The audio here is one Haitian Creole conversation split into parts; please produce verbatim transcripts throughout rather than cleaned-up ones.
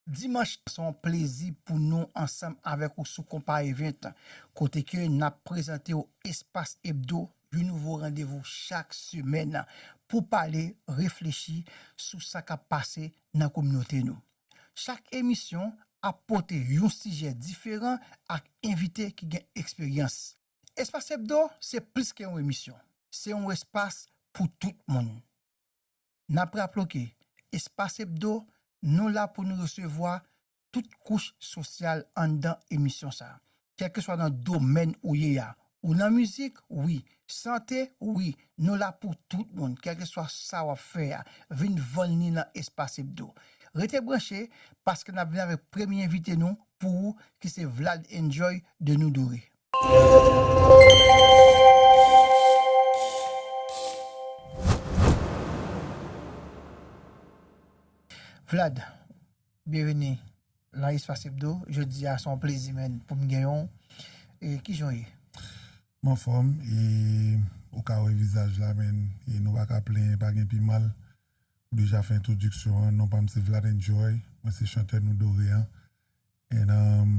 Dimanch, se yon plezi pou nou ansanm avèk ou sou Konpa Event, kote ke n ap prezante w Espas Ebdo, yon nouvo randevou chak semèn pou pale, reflechi sou sa k ap pase nan kominote nou. Chak emisyon ap pote yon sijè diferan ak envite ki gen eksperyans. Espas Ebdo se plis ke yon emisyon. Se yon espas pou tout moun. N ap raple w ke Espas Ebdo, nou la pou nou resevwa tout kouch sosyal anndan emisyon sa a. Kèlkeswa nan domèn ou ye a, ou nan mizik, wi, sante, wi, nou la pou tout moun, kèlkeswa sa w ap fè a, vin vann li nan Espas Ebdo. Rete branche, paske n ap vin avèk premye envite nou pou ou, ki se Vlad Enjoy de Nou Dore. Vlad, byenveni nan Espas Ebdo. Jodi a, se yon plezi, menn, pou m genyen w. E kijan w ye? M anfòm, e ou ka wè vizaj la, menn, e nou pa ka plenyen, pa gen pi mal. Ou deja fè entwodiksyon an, non pa m se Vlad Enjoy, mwen se chantè Nou Dore an. And, um,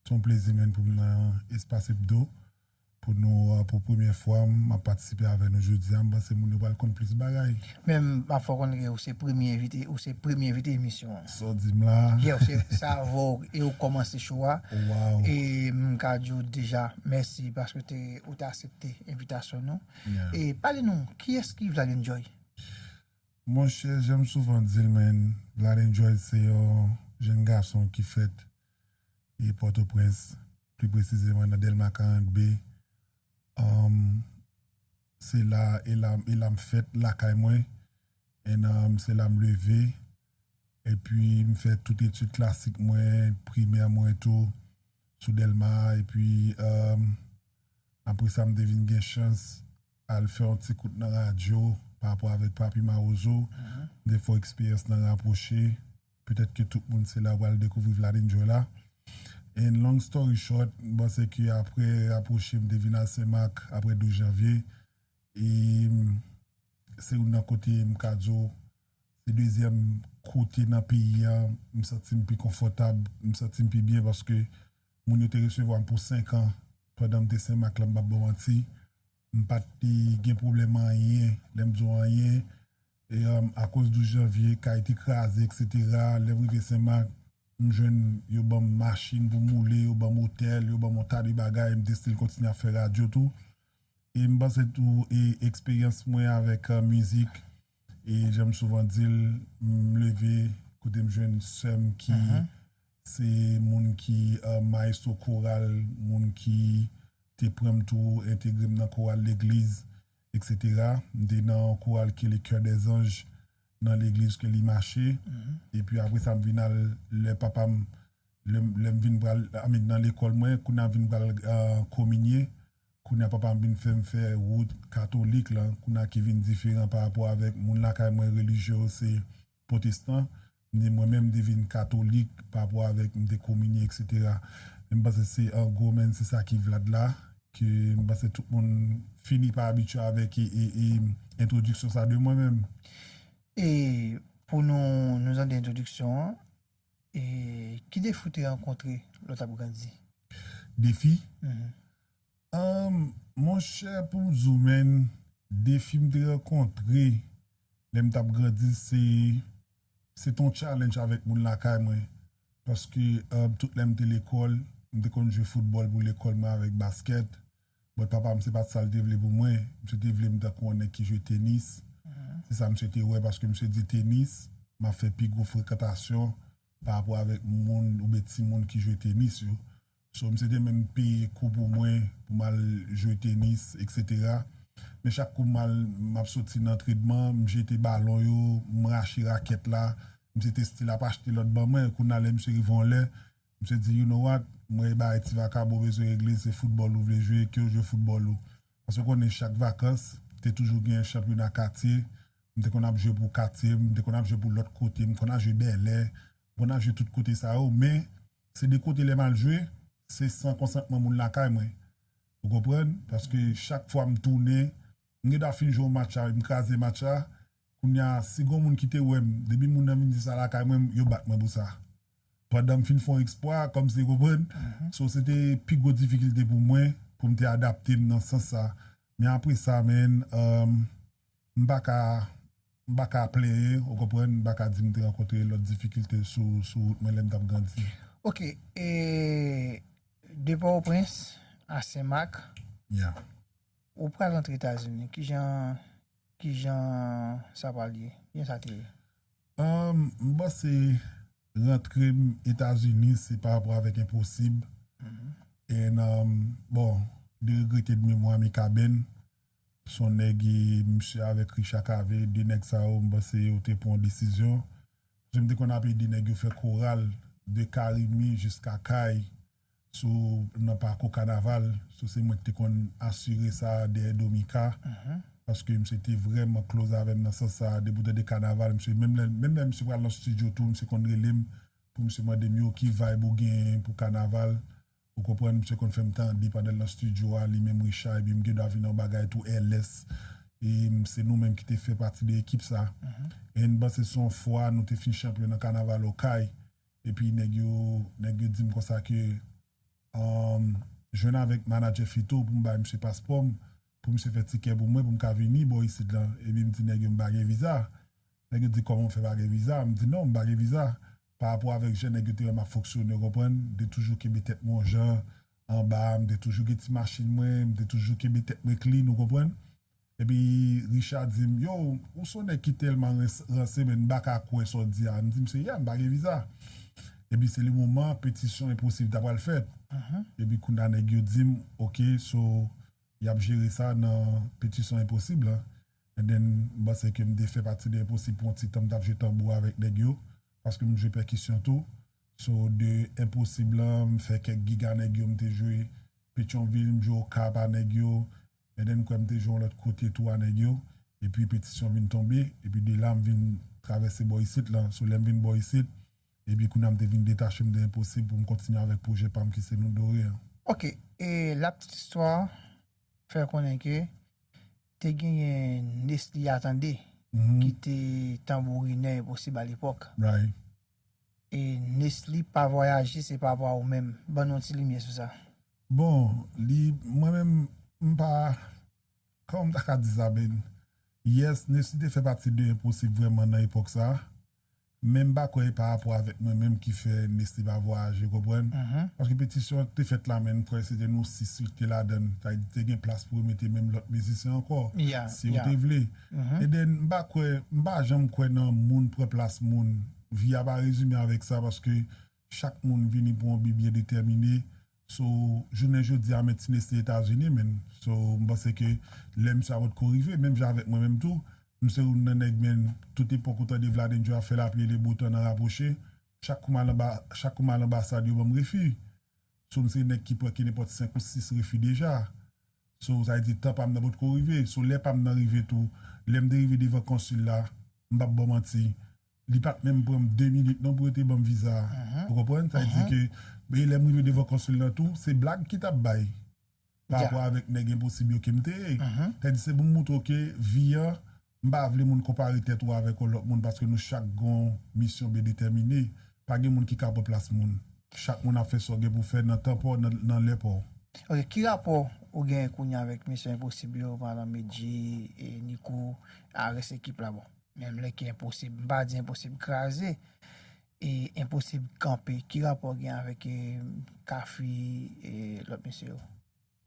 se yon plezi, menn, pou m nan Espas Ebdo. Pou nou, uh, pou premye fwa, m ap patisipe avè nou jodi a. M panse moun yo pral konn plis bagay. Men m ap fè w konnen ke ou se premye envite, ou se premye envite emisyon an. Sa w di m la? Yeah, ou se, sa avè w e ou kòmanse show a. Wow. E m ka di w deja mèsi paske te, ou te aksepte envitasyon nou. Yeah. E pale nou, kiyès ki Vlad Enjoy? Monchè, jan m souvan di l, menn, Vlad Enjoy se yon jèn gason ki fèt e Pòtoprens, pli presizeman nan Dèlma karant B. Um, se la, e la, e la m fèt, lakay mwen. And, um, se la m leve. Epi m fè tout etid klasik mwen, primè mwen tou, sou Dèlma. Epi, um, apre sa, m te vin gen chans al fè yon ti kout nan radyo pa rapò avèk Papi Mawozo. M te fè yon eksperyans nan Rapwoche. Petèt ke tout moun se la yo pral dekouvri Vlad Enjoy la. And long story short, m panse ke apre Rapwoche, m te vin al Senmak, apre douz janvye. E, mm, se youn nan kote m ka di w, se dezyèm kote nan peyi a, m santi m pi konfòtab, m santi m pi byen paske moun yo te resevwa m pou senk an pandan m te Senmak la, m p ap ba w manti. M pa t gen pwoblèm anyen, lè m di w anyen, e, um, akoz douz janvye, kay te kraze, etsetera. Lè m rive Senmak, m jwenn yo ban m machin pou m woule, yo ban m otèl, yo ban m yon ta de bagay, m te still kontinye ap fè radyo tou. E m panse tou, e eksperyans mwen avèk, uh, mizik, e jan m souvan di l, m leve kote m jwenn sè m ki se moun ki, uh, mayestwo koral, moun ki te pran m tou, entegre m nan koral legliz, etsetera. M te nan yon koral ki rele Chœur des Anges nan legliz ke li mache. Epi apre sa, m vin al, lè papa m, lè, lè m vin pral, I mean, nan lekòl mwen, kounye a m vin pral, uh, kominye. Kounye a papa m vin fè m fè wout katolik lan, kounye a ki vin diferan pa rapò avèk moun lakay mwen, relijye yo se pwotestan. Men mwen menm, m te vin katolik pa rapò avèk, m te kominye, etsetera. Men m panse se an gwo, men se sa ki Vlad la, ke m panse tout moun fini pa abitye avèk e, e, e entwodiksyon sa de mwen menm. E pou nou, nou tande entwodiksyon an, e ki defi w te rankontre lè w t ap grandi? Defi? Mhm. Ahn, monchè, pou m di w, menn, defi m te rankontre lè m t ap grandi, se, se t on challenge avèk moun lakay mwen. Paske, ahn, tout lè m te lekòl, m te konn jwe foutbòl pou lekòl mwen avèk baskèt. But papa m, se pa t sa l te vle pou mwen. Misye te vle m tankou yon nèg ki jwe tenis. Se sa misye te wè, paske misye di tenis, m ap fè pi gwo frekantasyon pa rapò avèk moun oubyen timoun ki jwe tenis yo. So, misye te menm peye kou pou mwen, pou m al jwe tenis, etsetera. Men chak kou m al, m ap soti nan antrenman, m jete balon yo, m rache rakèt la, misye te still ap achte lòt ban mwen. Kounye a, lè misye rive yon lè, misye di, "You know what? M wè e bagay ti vakabon bezwen regle, se foutbòl ou vle jwe, ke w jwe foutbòl ou." Paske w konnen chak vakans, te toujou gen chanpyona katye, m te konn ap jwe pou katye m, m te konn ap jwe pou lòt kote, m konn al jwe Bèlè, m konn al jwe tout kote sa yo, men se de kote lè m al jwe, se san konsantman moun lakay mwen. Ou konprann? Paske chak fwa m tounen, m gen dwa fin jwe yon match la, m kraze match la, kounye a, si gon moun ki te wè m, depi moun nan vin di sa lakay mwen, yo bat mwen pou sa. Pandan m fin fè yon eksplwa, kòmsi, ou konprann? So, se te pi gwo difikilte pou mwen, pou m te adapte m nan sans sa. Men apre sa, men, um, m pa ka, m pa ka plenyen, ou konprann? M pa ka di m te rankontre lòt difikilte sou, sou wout mwen lè m t ap grandi. Ok, e de Pòtoprens a Senmak, Yeah. ou pral rantre Etazini, kijan, kijan sa pral ye? Kijan sa te ye? Um, m panse rantre m Etazini se pa rapò avèk enposib. And, um, bon, de regrete de memwa Mikaben, son nèg e misye avèk Richard Cavé, de nèg sa yo, m panse yo te pran yon desizyon. Paske m te konn ap ede nèg yo fè koral de Carimi jiska kay sou nan pakou kanaval. So se mwen ki te konn asire sa dèyè Domika. Paske misye te vrèman close avè m nan sans sa, depi w tande kanaval, misye, menm lè, menm lè misye pral nan studio tou, misye konn rele m pou misye mande m yo ki vibe ou genyen pou kanaval. Ou konprann, misye konn fè m tande pandan l nan studio a, li menm Richard, epi m gen dwa vin nan bagay tou, L S. E m, se nou menm ki te fè pati de ekip sa. E m panse se yon fwa nou te fin chanpyon nan kanaval Okay. Epi nèg yo, nèg yo di m konsa ke, um, jwenn avèk manadjè Fito pou m bay misye paspò m, pou misye fè tikè pou mwen, pou m ka vini bò isit lan. Epi m di nèg yo m pa gen viza. Nèg yo di, "Kòman w fè pa gen viza?" M di, "Non, m pa gen viza." Pa rapò avèk jan nèg yo te wè m ap fonksyone, ou konprann? M te toujou kenbe tèt mwen yon jan anba, m te toujou gen ti machin mwen, m te toujou kenbe tèt mwen clean, ou konprann? Epi Richard di m, "Yo, ou se yon nèg ki tèlman rans-, ranse, men m pa ka kwè sa w di a." M di misye, "Yeah, m pa gen viza." Epi se le moman petisyon enposib ta pral fèt. Epi kounye a nèg yo di m, "Ok, so, y ap jere sa nan petisyon enposib lan." And then, m panse ke m te fè pati de enposib pou yon ti tan, m t ap jwe tanbou avèk nèg yo, paske m jwe pèkisyon tou. So, de enposib lan, m fè kèk gig a nèg yo, m te jwe Petyonvil, m jwe Okap a nèg yo. And then, m kwè m te jwe yon lòt kote tou a nèg yo. Epi petisyon vin tonbe, epi de la, m vin travèse bò isit lan. So, lè m vin bò isit, epi kounye a m te vin detache m de enposib pou m kontinye avèk pwojè pa m ki se Nou Dore an. Ok, e la petite histoire fè konnen ke te genyen Nesly Atande, ki te tanbourinè Enposib a lepòk. Right. E Nesly pa vwayaje, se pa rapò a ou menm. Ban nou yon ti limyè sou sa. Bon, li, mwen menm, m pa, kòman m ta ka di sa, Ben? Yes, Nesly te fè pati de Enposib vrèman nan epòk sa. Men m pa kwè e pa rapò avèk mwen menm ki fè Nesly pa vwayaje, ou konprann? Paske petisyon an te fèt la, men m kwè se te nou sis ki te ladan l. Sa vle di te gen plas pou yo mete menm lòt mizisyen ankò, Yeah, si yo yeah. te vle. And then, m pa kwè, m pa janm kwè nan moun pran plas moun. Vi a pa rezime avèk sa, paske chak moun vini pou yon bi byen detèmine. So, jounen jodi a, men ti Nesly Etazini, men. So, m panse ke lè misye a potko rive, menm jan avèk mwen menm tou, m se youn nan nèg, men, tout epòk ou tande Vladin Joe ap fè lapli e le beau temps nan rapwoche, chak kou m al anba, chak kou m al anbasad, yo ban m refi. So, m se nèg ki pran ki nenpòt senk ou sis refi deja. So, sa vle di tan pa m nan potko rive. So, lè pa m nan rive tou, lè m te rive devan konsil la, m p ap ba w manti, li pa t menm pran m de minit non pou yo te ban m viza a. Ou konprann? Sa vle di ke, e lè m rive devan konsil la tou, se blag ki t ap bay. Pa rapò avèk nèg enposib yo ke m te ye. Sa vle di se pou m moutre w ke vi an, m pa vle moun konpare tèt ou avèk yon lòt moun paske nou chak gen yon misyon byen detèmine. Pa gen moun ki ka pran plas moun. Chak moun ap fè sa w gen pou fè nan tan pa w, nan, nan lè pa w. Ok, ki rapò ou gen kounye a avèk Misyon Enposib yo, pa egzanp, Medjy, e Nico, a rès ekip la? Bon, menm lè ki Enposib, m pa di Enposib kraze, e Enposib kanpe. Ki rapò w gen avèk, e, Kafi, e lòt mesye yo?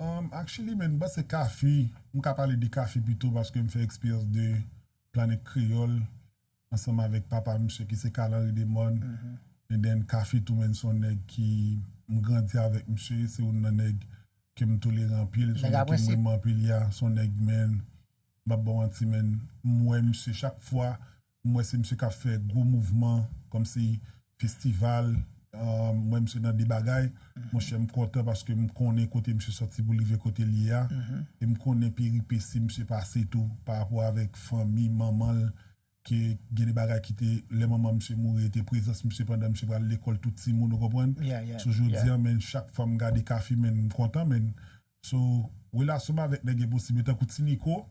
Um, actually, men, m panse Kafi, m ka pale de Kafi pito paske m fè eksperyans de Planet Kreyòl ansanm avèk papa misye ki se Carl Henry Demorne. And then Kafi tou, men, se yon nèg ki m grandi avèk misye, se youn nan nèg ke m tolere anpil, se yon nèg ke m renmen anpil, ya, se yon nèg, men, m p ap ba w manti, men, m wè misye chak fwa, m wè se misye k ap fè gwo mouvman, kòmsi festival, um, m wè misye nan de bagay, monchè, m kontan paske m konnen kote misye sòti pou l rive kote l ye a, e m konnen peripesi misye pase tou, pa rapò avèk fanmi, manman l, ke gen de bagay ki te, lè manman misye mouri, e te prezans misye pandan misye pral lekòl tout timoun, ou konprann? Yeah, yeah, So, jodi yeah. a, men, chak fwa m gade Kafi, men, m kontan, men. So, relasyon m avèk nèg enposib yo, tankou Ti Nico,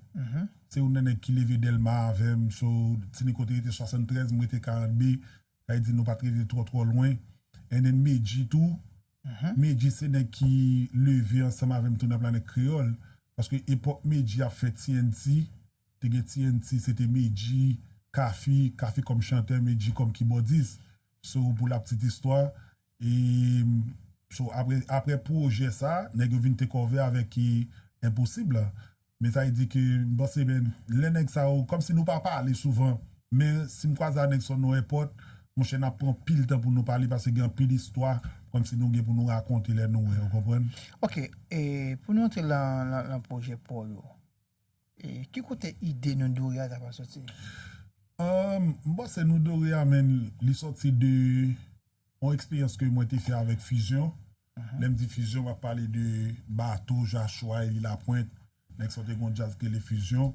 se youn nan nèg ki leve Dèlma avè m. So, Ti Nico te rete swasanntrèz, mwen rete karant B. Sa vle di nou pa t rete twò, twò lwen. And then Medji tou. Medji se nèg ki leve ansanm avè m tou nan Planèt Kreyòl. Paske epòk Medji ap fè T N T, te gen T N T, se te Medji, Kafi, Kafi kòm chantè, Medji kòm kibòdis. So, pou la petite histoire, e, so, apre, apre pwojè sa, nèg yo vin take over avèk, e, Enposib la. Men sa vle di ke m panse, men, lè nèg sa yo, kòmsi nou pa pale souvan, men si m kwaze a nèg sa nan èpòt, monchè, n ap pran pil tan pou nou pale, paske gen anpil istwa, kòmsi nou gen pou nou rakonte lè nou wè, ou konprann? Ok, e pou nou antre lan, lan, lan pwojè pa w yo, e ki kote ide Noudoré a ta pral soti? Um, m panse Noudoré a, men, li sòti de yon eksperyans ke mwen te fè avèk Fusion. Lè m di Fusion, m ap pale de Bato, Joshua, Eli Lapwent. Nèg sa yo te gen yon djaz ki rele Fusion.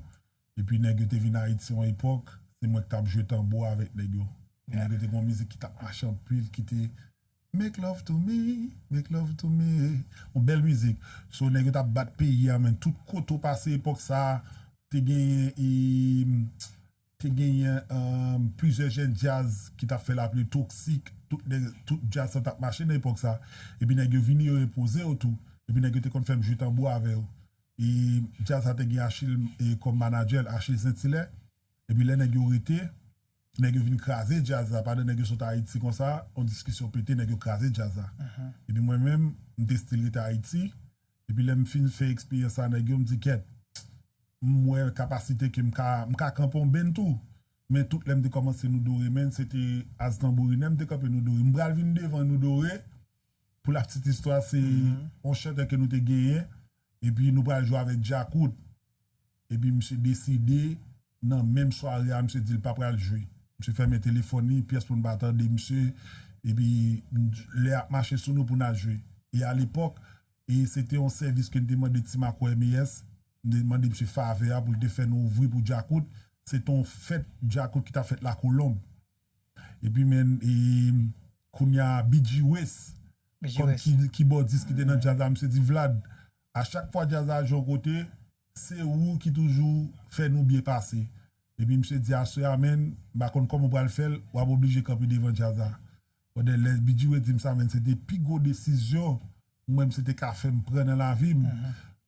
Epi nèg yo te vin Ayiti yon epòk, se mwen ki t ap jwe tanbou avèk nèg yo. Nèg yo te gen yon mizik ki t ap mache anpil, ki te Make love to me, make love to me. Yon bèl mizik. So, nèg yo t ap bat peyi a, men tout kote w pase epòk sa, te genyen, e, te genyen, um, plizyè jèn djaz ki t ap fè lapli, Toxic, tout, nèg, tout djaz sa t ap mache nan epòk sa. Epi nèg yo vini, yo enpoze yo tou. Epi nèg yo te konn fè m jwe tanbou avè yo. E djaz sa te gen Achille, e, kòm manadjè, Achille Saint-Hilaire. Epi lè nèg yo rete, nèg yo vin kraze djaz la. Pandan nèg yo sot Ayiti konsa, yon diskisyon pete, nèg yo kraze djaz la. Epi mwen menm, m te still rete Ayiti. Epi lè m fin fè eksperyans sa, nèg yo, m di, kèt, m wè kapasite ke m ka, m ka kanpe yon band tou. Men tout lè m te kòmanse Noudoré, men, se te as tanbourinè m te kanpe Noudoré. M pral vin devan Noudoré, pou la petite histoire, se yon chantè ke nou te genyen. Epi nou pral jwe avèk Djakout. Epi misye deside, nan menm sware a, misye di l pa pral jwe. Misye fèmen telefòn li, pyès moun pa tande misye. Epi lè ap mache sou nou pou n al jwe. E alepòk, e se te yon sèvis ke n te mande Ti Mako M E S, n te mande misye favè a pou l te fè nou ouvri pou Djakout. Se te yon fèt Djakout ki t ap fèt Lakolonb. Epi men, e, kounye a B G West, kòm ki, kibòdis ki te nan djaz la, misye di, Vlad, a chak fwa djaz la jwe yon kote, se ou ki toujou fè nou byen pase. Epi misye di, aswè a, men, m pa konn kòman w pral fè l, w ap oblije kanpe devan djaz la. Pandan lè B G West di m sa, men, se te pi gwo desizyon mwen m se te ka fè m pran nan lavi m.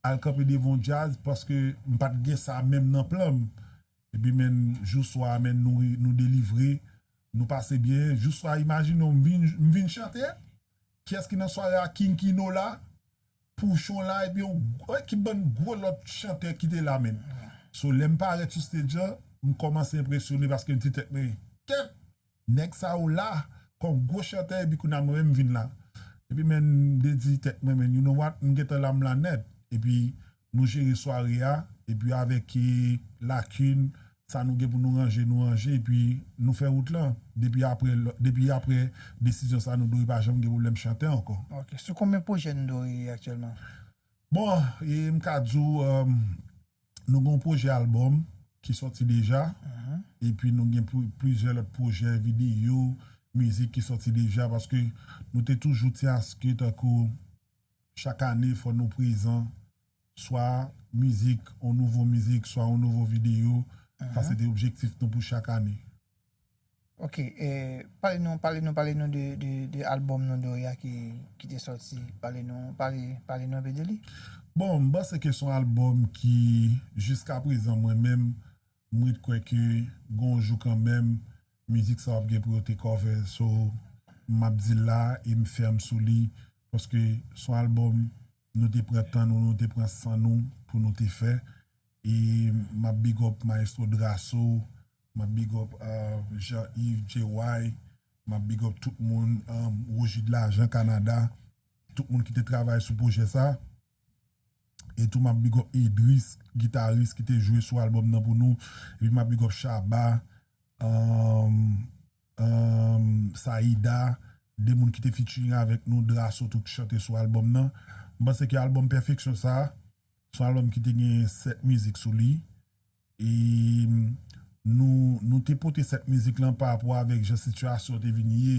Al kanpe devan yon djaz, paske m pa t gen sa menm nan plan m. Epi men, jou swa a, men, nou, nou delivre, nou pase byen. Jou swa a, imajine w, m vin, m vin chante. Kiyès ki nan sware a? King Kino la, Pouchon la, epi yon gwo, ki bann gwo lòt chantè ki te la menm. So, lè m parèt sou stage la, m kòmanse enpresyone paske m di tèt mwen, kèt, nèg sa yo la, kòm gwo chantè, epi kounye a mwen menm m vin la. Epi men, m te di tèt mwen, men, you know what, m gentan la, m la nèt. Epi nou jere sware a, epi avèk, e, Lakin, sa nou gen pou nou ranje, nou ranje, epi nou fè wout lan. Depi apre, depi apre desizyon sa, Noudoré pa janm gen pwoblèm chantè ankò. Ok. Sou konbyen pwojè Noudoré ye aktyèlman? Bon, e m ka di w, um, nou gen yon pwojè albòm ki sòti deja. Epi nou gen pli-, plizyè lòt pwojè videyo, mizik ki sòti deja, paske nou te toujou tyen aske tankou chak ane, fò nou prezan, swa mizik, yon nouvo mizik, swa yon nouvo videyo. Sa se te objektif nou pou chak ane. Ok, e, pale nou, pale nou, pale nou de, de, de albòm Noudoré a ki, ki te sòti. Pale nou, pale, pale nou enpe de li. Bon, m panse ke se yon albòm ki, jiska prezan, mwen menm, m ret kwè ke gon jou kanmenm, mizik sa w ap gen pou yo te cover. So, m ap di l la e m fèm sou li, paske se yon albòm nou te pran tan nou, nou te pran san nou pou nou te fè. E m ap big up Maestro Drasso, m ap big up, uh, Jean-Yves, J Y, m ap big up tout moun, um, Roger de Lajan, Kanada, tout moun ki te travay sou pwojè sa. E tou m ap big up Idris, gitaris ki te jwe sou albòm nan pou nou. Epi m ap big up Shabba, um, um, Saïda, de moun ki te featuring avèk nou, Drasso tou ki chante sou albòm nan. M panse ke albòm Pèfeksyon sa, se yon albòm ki te gen sèt mizik sou li. E nou, nou te pote sèt mizik lan pa rapò avèk jan sitiyasyon te vin ye.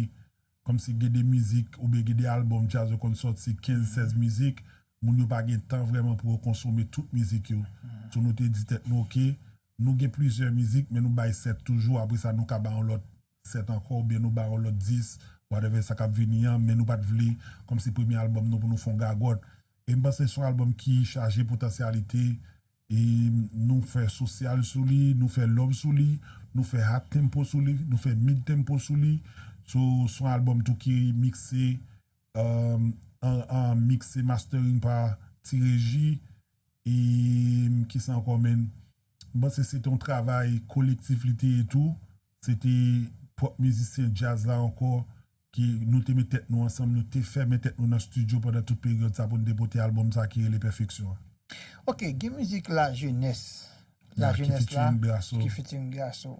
Kòmsi gen de mizik oubyen gen de albòm djaz yo konn sòti kenz, sèz mizik, moun yo pa gen tan vrèman pou yo konsome tout mizik yo. So nou te di tèt nou, ok, nou gen plizyè mizik, men nou bay sèt toujou, apre sa nou ka bay yon lòt sèt ankò, oubyen nou bay yon lòt dis, whatever sa k ap vini an, men nou pa t vle kòmsi premye albòm nou pou nou fè yon gagòt. E m panse se yon albòm ki chaje potansyalite, e nou fè sosyal sou li, nou fè love sou li, nou fè hot tempo sou li, nou fè mid tempo sou li. So, se yon albòm tou ki mikse, um, an, an mikse mastering pa Ti Reji, e kisa ankò, menn? M panse se te yon travay kolektif li te ye tou. Se te pwòp mizisyen djaz la ankò, ki nou te met tèt nou ansanm, nou te fèmen tèt nou nan estidyo pandan tout peryòd sa pou n te pote albòm sa ki rele Pèfeksyon an. Ok, gen mizik Lajenès. Lajenès la, ki featuring Grasso.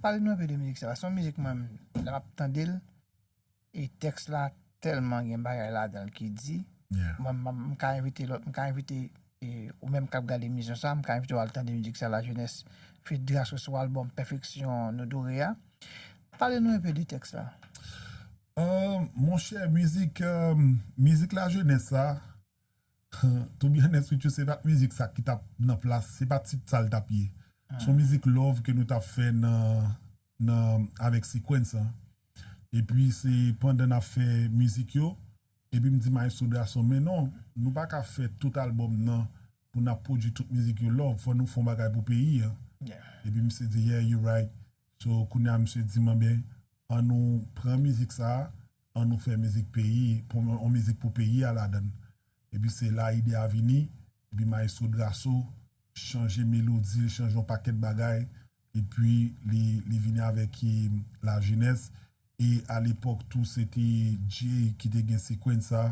Pale nou enpe de mizik sa. Se yon mizik mwen, lè m ap tande l, e tèks la tèlman gen bagay ladan l ki di. Mwen, m ka envite lòt, m ka envite, e, ou menm k ap gade emisyon sa, m ka envite w al tande mizik sa, Lajenès, feat Grasso sou albòm Pèfeksyon Nodore a. Pale nou enpe de tèks la. Monchè, mizik, mizik Lajenès la, to be honest with you, se pa t mizik sa ki t ap nan plas, se pa tit sa l t ap ye. Se yon mizik love ke nou t ap fè nan, nan, avèk Sequence an. Epi se pandan n ap fè mizik yo, epi m di Maestro Drasso, men non, nou pa ka fè tout albòm nan pou n ap pwodui tout mizik yo love, fò nou fè yon bagay pou peyi an. Epi misye di, yeah, you right. So, kounye a, misye di m, anben, an nou pran mizik sa a, an nou fè mizik peyi, pou yon mizik pou peyi a ladan l. Epi se la ide a vini, epi Maestro Drasso chanje melodi l, chanje yon pakèt bagay, epi li, li vini avèk Lajenès. E alepòk tou, se te Jay ki te gen Sequence sa.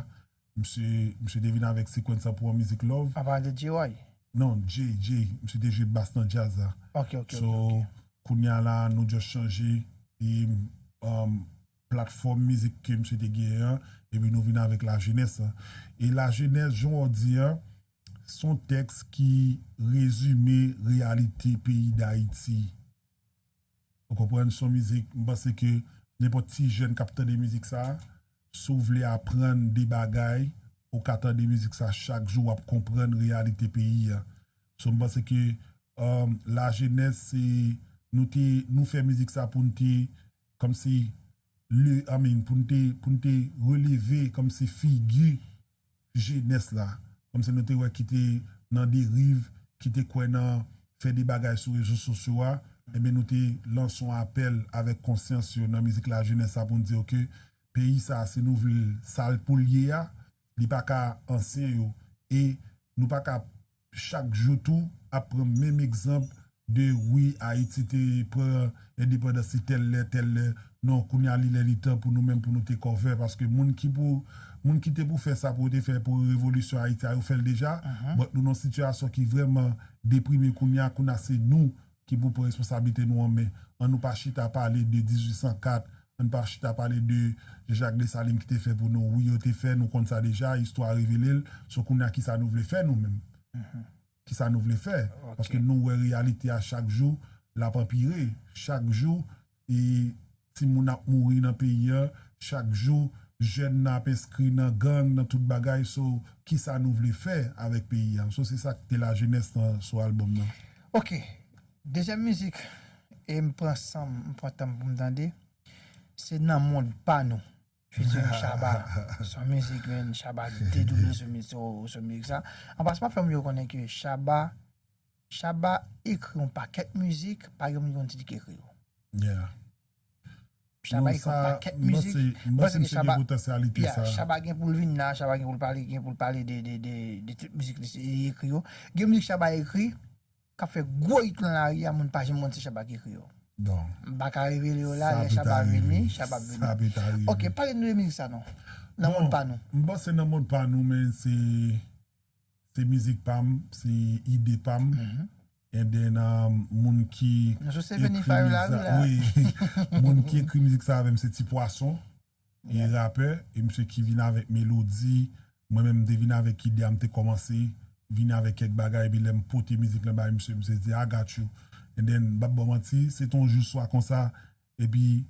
Misye, misye te vin avèk Sequence sa pou yon mizik love. Apa de Jay? Non, Jay, Jay. Misye te jwe bas nan djaz la. Ok, ok, ok. So, kounye a la, nou just chanje e, um, platfòm mizik ke misye te genyen an, epi nou vin avèk Lajenès la. E Lajenès, jan w di an, se yon tèks ki rezime reyalite peyi Dayiti. Ou konprann? Se yon mizik, m panse ke nenpòt ti jèn k ap tande mizik sa, si w vle aprann de bagay, ou ka tande mizik sa chak jou, w ap konprann reyalite peyi a. So, m panse ke, um, Lajenès, se, nou te, nou fè mizik sa pou n te, kòmsi, le, I mean, pou n te, pou n te releve, kòmsi, figi jenès la. Kòmsi nou te wè ki te nan deriv, ki te kwè nan fè de bagay sou rezo sosyo a, enben nou te lanse yon apèl avèk konsyans yo nan mizik Lajenès sa pou n di, ok, peyi sa, si nou vle l, sa l pou l ye a, li pa ka ansyen yo. E nou pa ka chak jou tou ap pran menm egzanp de wi, Ayiti te pran endepandans li tèl lè, tèl lè. Non, kounye a li lè li tan pou nou menm pou nou te cover, paske moun ki pou, moun ki te pou fè sa pou yo te fè pou revolisyon Ayiti a, yo fè l deja. But nou nan sitiyasyon ki vrèman deprime kounye a, kounye a se nou ki pou pran responsablite nou an men. An nou pa chita pale de dizuit san kat, an nou pa chita pale de Jean-Jacques Dessalines ki te fè pou nou. Wi, yo te fè, nou konn sa deja, istwa revele l. So, kounye a, kisa nou vle fè nou menm? Kisa nou vle fè? Paske nou wè reyalite a chak jou, l ap anpire. Chak jou, e timoun ap mouri nan peyi a, chak jou, jèn nan ap enskri nan gang, nan tout bagay. So, kisa nou vle fè avèk peyi a? So, se sa k te Lajenès nan, sou albòm nan. Ok. Dezyèm mizik, e m pran san m, m pran tan m pou m tande, se Nan Mond Pa Nou. Featuring Shabba. Se yon mizik, menn, Shabba dedoble sou mi-, sou, sou mizik sa. An pasan, m ap fè moun yo konnen ke Shabba, Shabba ekri yon pakèt mizik, pa gen moun ki konn ti li ki ekri yo. Shabba ekri yon pakèt mizik. M panse ke Shabba, yeah, Shabba gen pou l vin la, Shabba gen pou l pale, gen pou l pale de, de, de, de tout mizik li, li ekri yo. Gen mizik Shabba ekri, k ap fè gwo hit nan lari a, moun pa janm konn se Shabba ki ekri yo. M pa ka revele yo la, lè Shabba vini, Shabba ap vini. Ok, pale nou de mizik sa non. Nan Mond Pa Nou. M panse Nan Mond Pa Nou, men se, se mizik pa m, se ide pa m. And then, um, moun ki ekri mizik sa, wi. Moun ki ekri mizik sa avè m se Ti Pwason. E rapè, e misye ki vin avèk melodi, mwen menm m te vin avèk ide a, m te kòmanse vin avèk kèk bagay, epi lè m pote mizik lan bay misye, misye di, I got you. And then, m p ap ba w manti, se te yon jou swa konsa, epi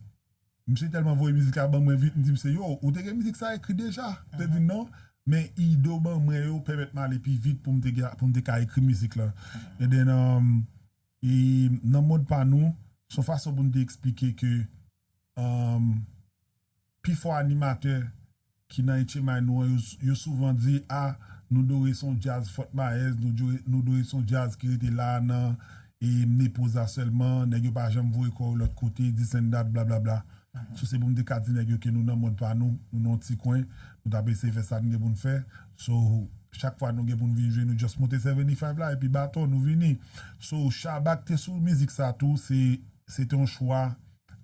misye tèlman voye mizik la ban mwen vit, m di misye, yo, ou te gen mizik sa ekri deja? Misye di non, men ide w ban mwen yo pèmèt m ale pi vit pou m te, pou m te ka ekri mizik lan. And then, um, e Nan Mond Pa Nou, se yon fason pou n te eksplike ke, um, pifò animatè ki nan H M I nou an, yo, yo souvan di, a, nou dwe se yon djaz Fort Myers, nou dwe, nou dwe se yon djaz ki rete la nan e mepoza sèlman, nèg yo pa janm voye kò yo lòt kote, this and that, blablabla. So, se pou m te ka di nèg yo ke nou nan mond pa nou, nou nan yon ti kwen, nou t ap eseye fè sa n gen pou n fè. So, chak fwa nou gen pou n vin jwe, nou just monte seventy-five la, epi baton, nou vini. So, Shabba k te sou mizik sa tou, se, se te yon chwa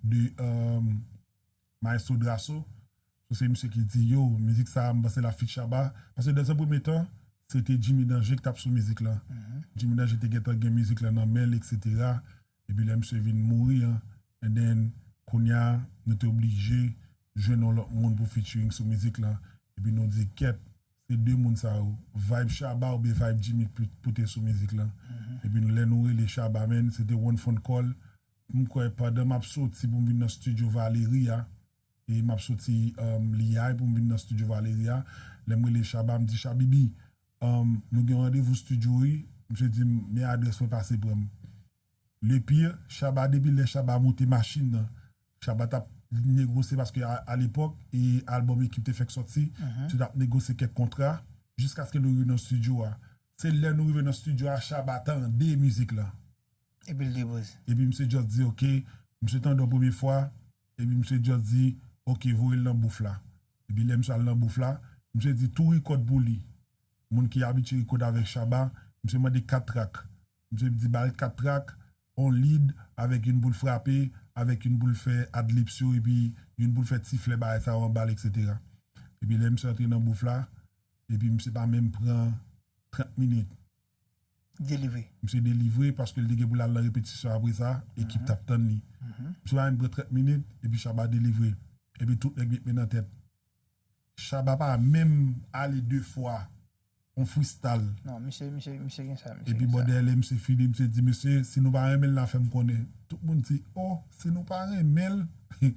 de, um, Maestro Drasso. So, se misye ki di, yo, mizik sa, m panse l ap feat Shabba. Paske dans un premier temps, se te Jimmy Danger ki t ap sou mizik la. Jimmy Danger te gentan gen mizik la nan men l, et cetera. Epi lè misye vin mouri an, and then, kounye a, nou te oblije jwenn yon lòt moun pou featuring sou mizik la. Epi nou di, kèt, se de moun sa yo, vibe Shabba oubyen vibe Jimmy pou, pou te sou mizik la. Epi nou, lè nou rele Shabba, man, se te one phone call. M kwè pandan m ap soti pou m vin nan studio Valeria, e m ap soti, um, Liyay pou m vin nan studio Valeria, lè m rele Shabba, m di, Shabibi, um, nou gen randevou studio wi. Misye di m, men adrès mwen, pase pran m. Le pire, Shabba, depi lè Shabba monte machin nan, Shabba t ap negosye, paske a, a lepòk, e albòm Ekip te fèk sòti, misye t ap negosye kèk kontra, jiskaske nou rive nan studio a. Se lè nou rive nan studio a, Shabba tande mizik la. Epi l depoze. Epi misye just di, oke, misye tande yon premye fwa, epi misye just di, oke, voye l nan bouf la. Epi lè misye al nan bouf la, misye di tou rekòd pou li. Moun ki abitye rekòd avèk Shabba, misye mande kat trak. Misye di ba l kat trak, on lead, avèk youn pou l frape, avèk youn pou l fè adlibs yo, epi youn pou l fè ti flè bagay sa yo anba l, et cetera. Epi lè misye antre nan bouf la, epi misye pa menm pran trant minit. Delivre. Misye delivre paske l te gen pou l al nan repetisyon apre sa, Ekip t ap tann li. Misye pa menm pran trant minit, epi Shabba delivre. Epi tout nèg met men nan tèt. Shabba pa menm ale de fwa, on freestyle. Non, misye, misye, misye gen sa, misye. Epi gen sa. Bò dèyè lè misye fini, misye di, mesye, si nou pa renmen l la, fè m konnen. Tout moun di, oh, si nou pa renmen l,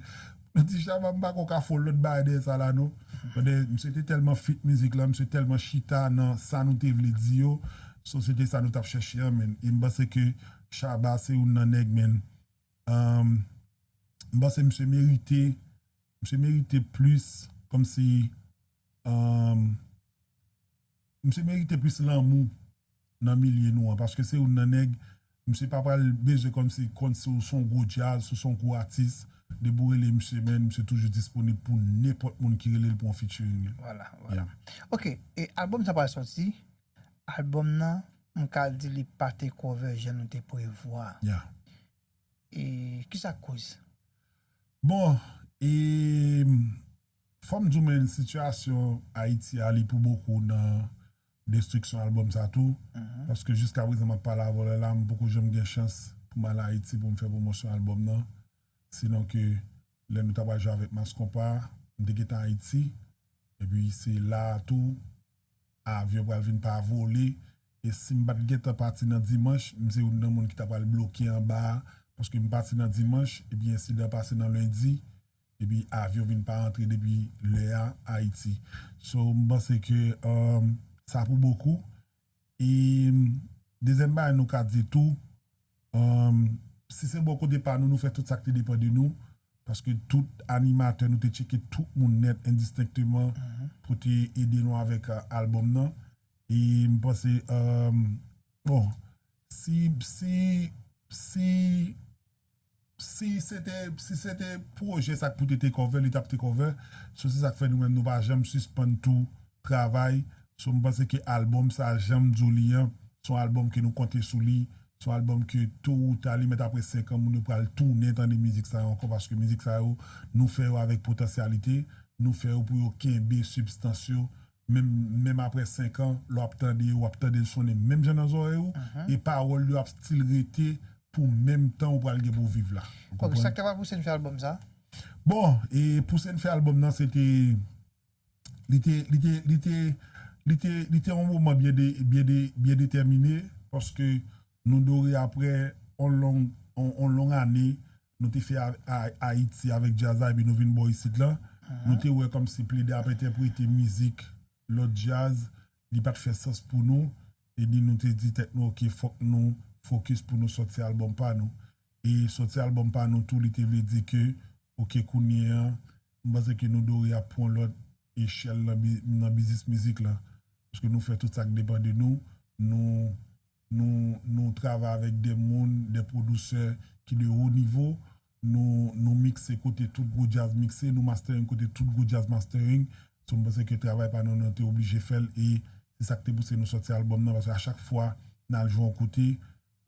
nou di, Shabba, m pa kwè w ka fè yon lòt bagay dèyè sa la, non. Bò dèyè, misye te tèlman fit mizik la, misye tèlman chita nan sa nou te vle di yo. So, se te sa nou t ap chèche an, man. E m panse ke Shabba se youn nan nèg, man. Um, m panse misye merite, misye merite plis, kòmsi, um, misye merite plis lanmou nan milye nou an, paske se youn nan nèg, misye pa pral bezwen kòmsi konn si w se yon gwo djaz, si w se yon gwo atis, depi w rele misye, man, misye toujou disponib pou nenpòt moun ki rele l pou yon featuring. Vwala, vwala. Yeah. Ok, e albòm sa pral sòti, albòm nan, m ka di li pa te cover jan nou te prevwa. Yeah. E kisa k koz? Bon, e fò m di w, men sitiyasyon Ayiti a, li pou bokou nan destriksyon albòm sa tou. Paske jiska prezan m ap pale avè w la, m poko janm gen chans pou m al Ayiti pou m fè pwomosyon albòm nan. Sinon ke lè nou ta pral jwe avèk Mass Konpa, m te gentan Ayiti. Epi se la a tou, avyon pral vin pa vole. E si m pa t gentan pati nan dimanch, m se youn nan moun ki ta pral bloke anba a, paske m pati nan dimanch, epi ensidan pase nan lendi, epi avyon vin pa rantre depi lè a Ayiti. So, m panse ke, um, sa pou bokou. E, um, dezyèm bagay nou ka di tou, um, si se bò kote pa nou, nou fè tout sa k te depann de nou, paske tout animatè, nou te tcheke tout moun nèt, endistenkteman, pou te ede nou avèk, uh, albòm nan. E m panse, um, bon, si, si, si, si se te, si se te pwojè sa k pou te take over, li t ap take over. So, se sa k fè nou menm, nou pa janm sispann tou travay. So, m panse ke albòm sa, jan m di w li an, se yon albòm ke nou konte sou li, se yon albòm ke to ou ta, li mèt apre senk an, moun yo pral tounen tande mizik sa yo ankò, paske mizik sa yo, nou fè yo avèk potansyalite, nou fè yo pou yo kenbe sibstans yo, menm, menm apre senk an, lè w ap tande yo, w ap tande l sonnen menm jan nan zòrèy ou, e pawòl yo ap still rete pou menm tan ou pral gen pou w viv la. Ou konprann? Sa k ta pral pouse n fè albòm sa? Bon, e pouse n fè albòm nan, se te, li te, li te, li te, li te, li te yon moman byen de, byen de, byen detèmine, paske nou dore apre on long, on, on long ane, nou te fè a, a, Ayiti avèk djaz la, epi nou vin bò isit la. Nou te wè kòmsi plede ap entèprete mizik lòt djaz, li pa t fè sans pou nou, epi nou te di tèt nou, oke, fòk nou fokis pou nou sòti albòm pa nou. E sòti albòm pa nou tou, li te vle di ke, oke, kounye a, m panse ke Nou Dore ap pran lòt echèl nan, bi- nan biznis mizik la. Paske nou fè tout sa k depann de nou. Nou, nou, nou travay avèk de moun, de pwodisè ki de wo nivo. Nou, nou mikse kote tout gwo djaz mikse, nou mastering kote tout gwo djaz mastering. So, m panse ke travay pa nou, nou te oblije fè l, e se sa k te pouse nou sòti albòm nan, paske a chak fwa n al jwe yon kote,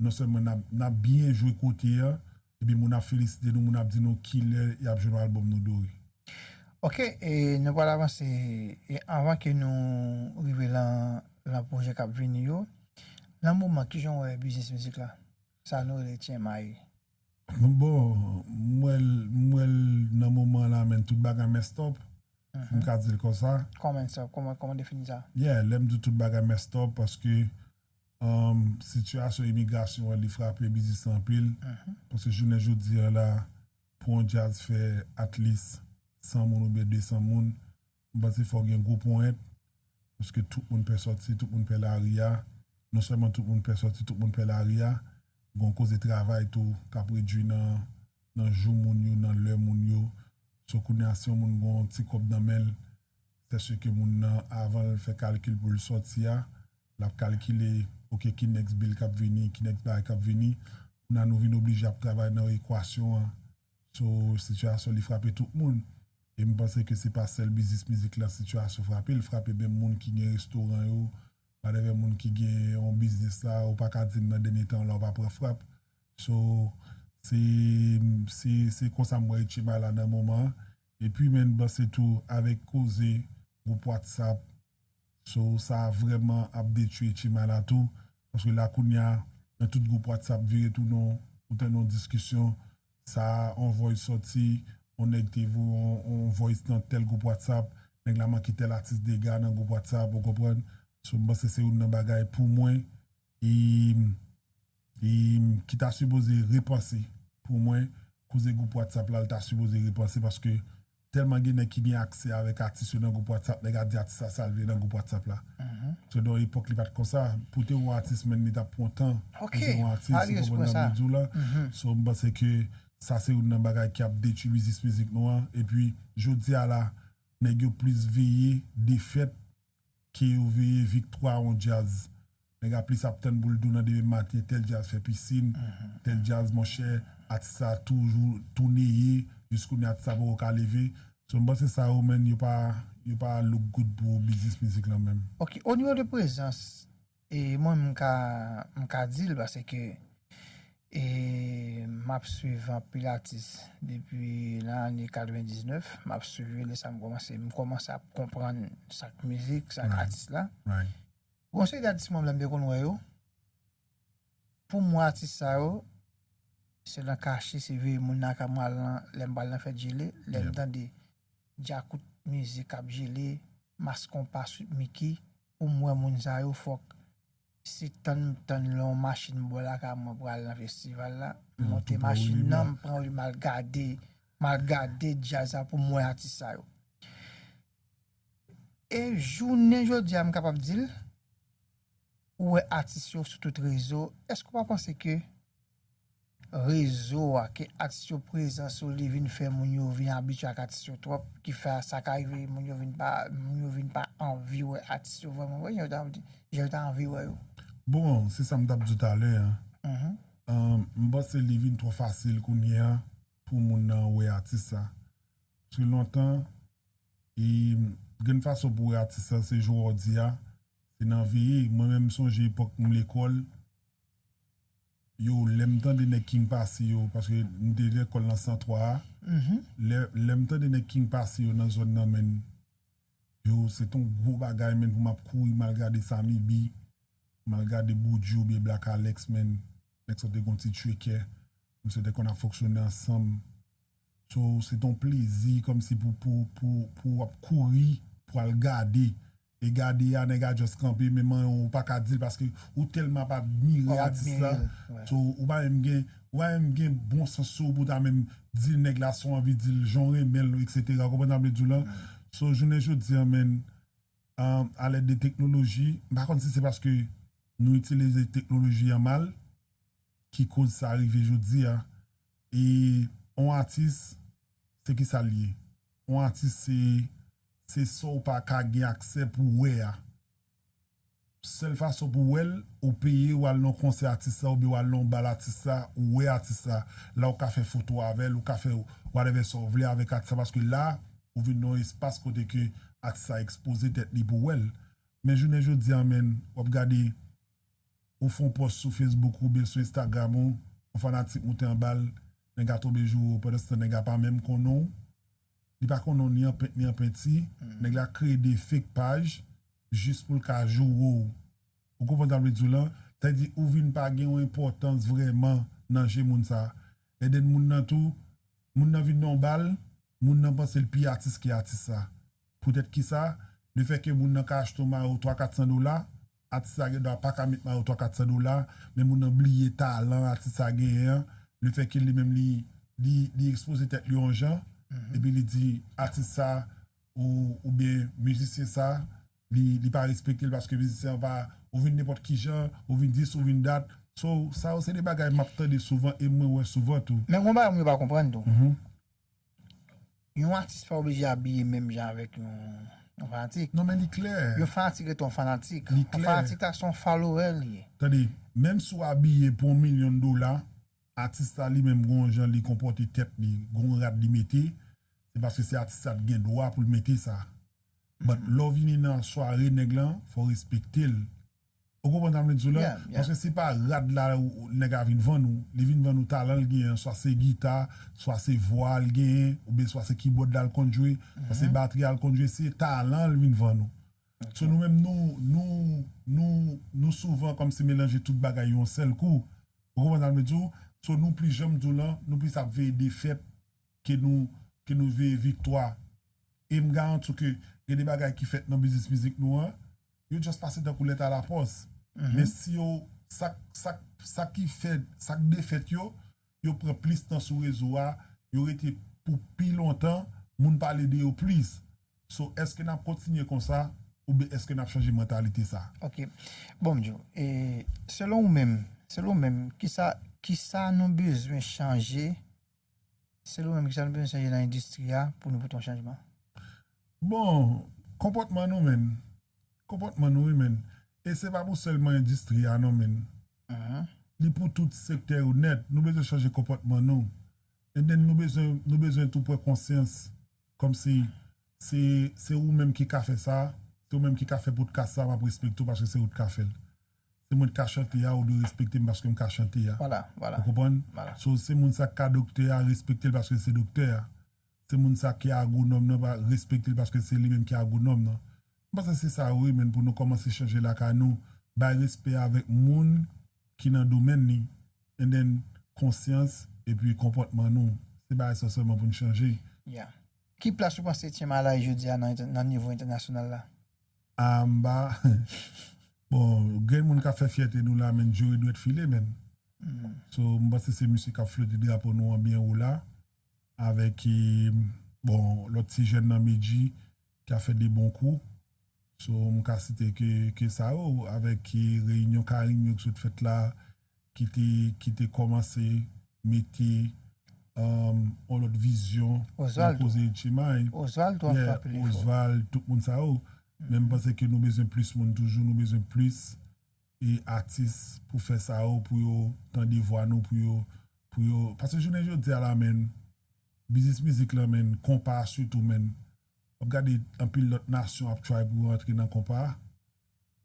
non sèlman n ap, n ap byen jwe kote a, epi moun ap felisite nou, moun ap di nou kilè y ap jwenn yon albòm Nou Dore. Ok, e nou pral avanse, e anvan ke nou rive lan, lan pwojè k ap vini yo, lan moman, kijan w wè biznis mizik la? Sa nou rele T M I. Bon, m wè l, m wè l nan moman la, men tout bagay messed up. M ka di l konsa. Kòman sa? Kòman, kòman defini sa? Yeah, lè m di tout bagay messed up, paske um, sitiyasyon imigrasyon an, li frape biznis la anpil. Paske jounen jodi a la, pou yon djaz fè at least san moun oubyen de san moun, m panse fò w gen gwo ponyèt. Paske tout moun pè sòti, tout moun pè lari a. Non sèlman tout moun pè sòti, tout moun pè lari a. Gen yon koze travay tou k ap redui nan, nan jou moun yo, nan lè moun yo. So kounye a, si yon moun gen yon ti kòb nan men l, sèske moun nan, avan l fè kalkil pou l sòti a, l ap kalkile, ok, ki next bill k ap vini, ki next bagay k ap vini. Kounye a, nou vin oblije ap travay nan ekwasyon an. So, sitiyasyon li frape tout moun. E m panse ke se pa sèl biznis mizik la sitiyasyon frape, l frape menm moun ki gen restoran yo, whatever, moun ki gen yon biznis la, ou pa ka di m nan dènye tan la ou pa pran frap. So, se, se, se konsa m wè H M I la nan moman an. Epi, men, m panse tou avèk koze gwoup WhatsApp, so, sa vrèman ap detwi H M I la tou. Paske la, kounye a, nan tout gwoup WhatsApp, vire tounen, ou tande yon diskisyon, sa, yon voice sòti, yon nèg te voye yon, yon voice nan tèl gwoup WhatsApp, nèg la manke tèl atis dega nan gwoup WhatsApp, ou konprann? So, m panse se youn nan bagay pou mwen, e, e, ki ta sipoze repanse pou mwen, koze gwoup WhatsApp la, l ta sipoze repanse, paske tèlman gen nèg ki gen aksè avèk atis yo nan gwoup WhatsApp, nèg ap di atis la sa l vle nan gwoup WhatsApp la. So, nan yon epòk, li pa t konsa. Pou te yon atis, menm li t ap pran tan pou te yon atis, ou konprann sa m vle di w la? So, m panse ke sa se youn nan bagay ki ap detwi biznis mizik nou an. Epi, jodi a la, nèg yo plis veye defèt ke yo veye viktwa yon djaz. Nèg la plis ap tann pou l di w nan demen maten, tèl djaz fè pisin, tèl djaz, monchè, atis sa toujou tou neye, jiskounye a atis sa poko ka leve. So, m panse sa yo, menm, yo pa, yo pa look good pou biznis mizik lan menm. Ok, o nivo de prezans, e mwen, m ka, m ka di l, paske e m ap swiv anpil atis depi nan ane katrevendiznèf. M ap swiv yo lè sa m kòmanse, m kòmanse ap konprann sa k mizik, sa k atis la. Gon seri de atis mwen menm m te konn wè yo. Pou mwen, atis sa yo, se nan kache, se veye moun nan ka m al nan, lè m pral nan fèt jele, lè m tande djakout mizik k ap jele, mas konpa, Sweet Micky, pou m wè moun sa yo, fòk se tann m tann lè yon machin bò lakay mwen pral nan festival la, m monte machin nan, m pran li, m al gade, m al gade djaz la pou m wè atis sa yo. E jounen jodi a, m kapab di l, ou wè atis yo sou tout rezo, èske w pa panse ke rezo a, ke atis yo prezan sou li vin fè moun yo vin abitye ak atis yo twòp, ki fè sa ka rive moun yo vin pa, moun yo vin pa anvi wè atis yo vrèman vre, jan yo ta anvi, jan yo ta anvi wè yo? Bon, se sa m t ap di w talè a. M panse li vin twò fasil kounye a pou moun nan wè atis sa. Paske lontan, e, grenn fason pou wè atis sa, se jan w di a, se nan veye. Mwen menm, m sonje epòk m lekòl, yo, lè m tande nèg King pase yo, paske m te lekòl nan san twa a, lè, lè m tande nèg King pase yo nan zòn nan, menn, yo, se t on gwo bagay, menn, pou m ap kouri, m al gade Sammy B, m al gade Buju oubyen Black Alex, menn, nèg sa te gon ti tchwekè, misye te konn ap fonksyone ansanm. So, se t on plezi kòmsi pou, pou, pou, pou w ap kouri, pou al gade. E gade a, nèg a just kanpe, men manyen w, ou pa ka di l paske ou tèlman ap admire atis la. So, ou pa menm gen, ou pa menm gen bon sans sou ou pou ta menm di nèg la sa w anvi di l, jan w renmen l, etsetera. Ou konprann sa m vle di w lan? So, jounen jodi a, menn, um, a lèd de teknoloji, m pa konn si se paske nou itilize teknoloji an mal ki koz sa rive jodi a. E yon atis, se ki sa l ye? yon atis se, se sa w pa ka gen aksè pou w wè a. Sèl fason pou w wè l, ou peye, w al nan konsè atis la, oubyen w al nan yon bal atis la, ou wè atis la. La ou ka fè foto avè l, ou ka fè whatever sa w vle avèk atis la, paske la, ou vin nan yon espas kote ke atis la ekspoze tèt li pou w wè l. Men jounen jodi a, menn, w ap gade, ou fè yon pòs sou Facebook ou oubyen sou Instagram ou, yon fanatik moute anba l, nèg la tonbe joure w, pandanstan nèg la pa menm konnen w, li pa konnen w ni an pent ni an penti, nèg la kreye de fake paj jis pou l ka joure w. Ou konprann sa m vle di w lan? Sa vle di ou vin pa gen yon enpòtans vrèman nan je moun sa. And then moun nan tou, moun nan vin nan yon bal, moun nan panse l pi atis ke atis sa. Poutèt kisa? Lefètke moun nan ka achte yon mayo twa kat san dola, atis sa gendwa pa ka met mayo twa kat san dola, men moun nan bliye talan atis sa genyen an. Lefètke li menm li, li, li ekspoze tèt li yon jan, epi li di atis sa ou, oubyen mizisyen sa, li, li pa respekte l paske mizisyen an pa, ou vin nenpòt ki jan, ou vin dis, ou vin dat. So, sa yo se de bagay m ap tande souvan e mwen wè souvan tou. Men gon bagay moun yo pa konprann tou. Yon atis pa oblije abiye menm jan avèk yon, yon fanatik. Non, men li klè. Yon fanatik rete yon fanatik. Li klè. Yon fanatik la se yon follower li ye. Tande, menm si w abiye pou yon milyon dola, atis la li menm gon jan li konpòte tèt li, gon rad li mete, se paske se atis la t gen dwa pou l mete sa. But lè w vini nan sware nèg lan, fò w respekte l. Ou konprann sa m vle di w la? Yeah, yeah. Paske se pa rad la ou, ou, nèg la vin vann ou. Li vin vann ou talan l genyen, swa se gita, swa se vwa l genyen, oubyen swa se kibòd la l konn jwe, swa se batri a l konn jwe, se talan l vin vann ou. So nou menm nou, nou, nou, nou souvan kòmsi melanje tout bagay yon sèl kou. Ou konprann sa m vle di w? So nou plis, jan m di w lan, nou plis ap veye defèt ke nou, ke nou veye viktwa. E m garanti w ke gen de bagay ki fèt nan biznis mizik nou an, yo just pase tankou lèt a lapòs. Men si yo, sa, sa, sa ki fèt, sa k defèt yo, yo pran plis tan sou rezo a, yo rete pou pi lontan, moun pale de yo plis. So, èske n ap kontinye konsa, oubyen èske n ap chanje mantalite sa? Ok. Bon, m di w, e, selon ou menm, selon ou menm, kisa, kisa nou bezwen chanje? Selon ou menm, kisa nou bezwen chanje nan endistri a pou nou pote yon chanjman? Bon, konpòtman nou menm. Konpòtman nou, wi, menn. E se pa pou sèlman endistri a, non, menn. Li pou tout sektè yo nèt. Nou bezwen chanje konpòtman nou. And then nou bezwen, nou bezwen tou pran konsyans. Kòmsi se, se ou menm ki ka fè sa, se ou menm ki ka fè podcast sa, m ap respekte w paske se ou ki ka fè l. Se mwen ki ka chante a, ou dwe respekte m paske m ka chante a. Vwala, vwala. Ou konprann? Vwala. So, se moun sa ki ka doktè a, respekte l paske se doktè a. Se moun sa ki agwonòm nan, pa respekte l paske se li menm ki agwonòm nan. M panse se sa wi, menn, pou nou kòmanse chanje lakay nou, bay respè avèk moun ki nan domèn li, and then konsyans epi konpòtman nou. Se bagay sa sèlman pou n chanje. Yeah. Ki plas ou panse Tyenm Alay jodi a nan, nan nivo entènasyonal la? Anba, bon, grenn moun k ap fè fyète nou la, menn, Joe Edouard Philly, menn. So, m panse se misye k ap flote drapo nou an byen wo la, avèk, e, bon, lòt ti jèn nan Medjy, ki ap fè de bon kou. So, m ka site ke, ke sa yo, avèk, e, reyinyon Karim yo ki sot fèt la, ki te, ki te kòmanse mete, um, yon lòt vizyon nan koze Tyenm Alay. Oswald tou ap frape li fò. Oswald, tout moun sa yo. Men m panse ke nou bezwen plis moun toujou, nou bezwen plis, e, atis pou fè sa yo, pou yo tande vwa nou, pou yo, pou yo, paske jounen jodi a la, menn, biznis mizik lan, menn, konpa a sitou, menn, w ap gade anpil lòt nasyon ap try pou yo antre nan konpa a.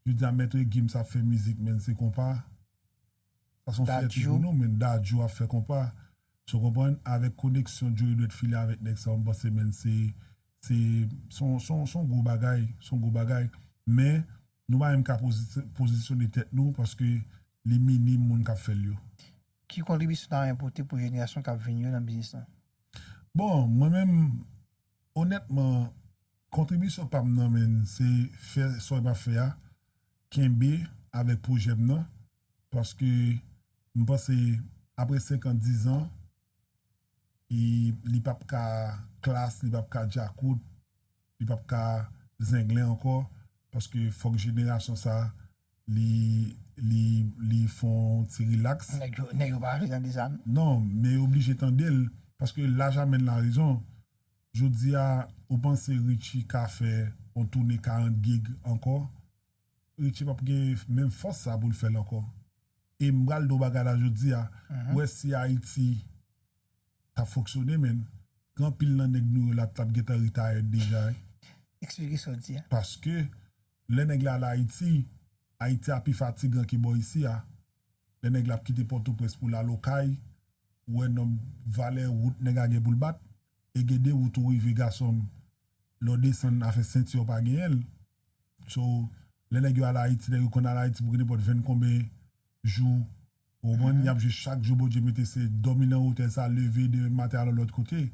Jodi a, Maître Gims ap fè mizik, menn, se konpa. Sa se yon fyète pou nou, menn. Dadju ap fè konpa. So, w konprann? Avèk koneksyon Joe Edouard Philly avèk nèg sa yo, m panse, menn, se, se, se yon, se yon, se yon gwo bagay. Se yon gwo bagay. Men, nou pa menm ka pozi-, pozisyone tèt nou paske li minim moun k ap fè l yo. Ki kontribisyon w ta renmen pote pou jenerasyon k ap vini yo nan biznis lan? Bon, mwen menm, onètman, kontribisyon pa m nan, menn, se fè sa w ap fè a, kenbe avèk pwojè m nan, paske m panse apre senk an, diz an, e li p ap ka klas, li p ap ka djakout, li p ap ka zenglen ankò, paske fòk jenerasyon sa, li, li, li fè yon ti rilaks. Nèg yo, nèg yo pa vle tande sa, non? Non, men yo oblije tande l, paske laj amène la raison. Jodi a, ou panse Richie ka fè yon toune karant gig ankò? Richie p ap gen menm fòs sa pou l fè l ankò. E m pral di w bagay la jodi a, ou wè si Ayiti t ap fonksyone, men gen anpil nan nèg nou yo la t ap gentan retire deja wi. Eksplike sa w di a. Paske lè nèg la al Ayiti, Ayiti a pi fatigan ke bò isi a. Lè nèg la ap kite Pòtoprens pou l al Okay, ou wè nonb valè wout nèg la gen pou l bat, e gen de wout ou rive gason m, lè w desann afè senti w pa genyen l. So, lè nèg yo al Ayiti, nèg yo konn al Ayiti pou gen nenpòt venn konben jou, ou konprann, y ap jwe chak jou Bondye mete, se dòmi nan otèl sa, leve demen maten al yon lòt kote.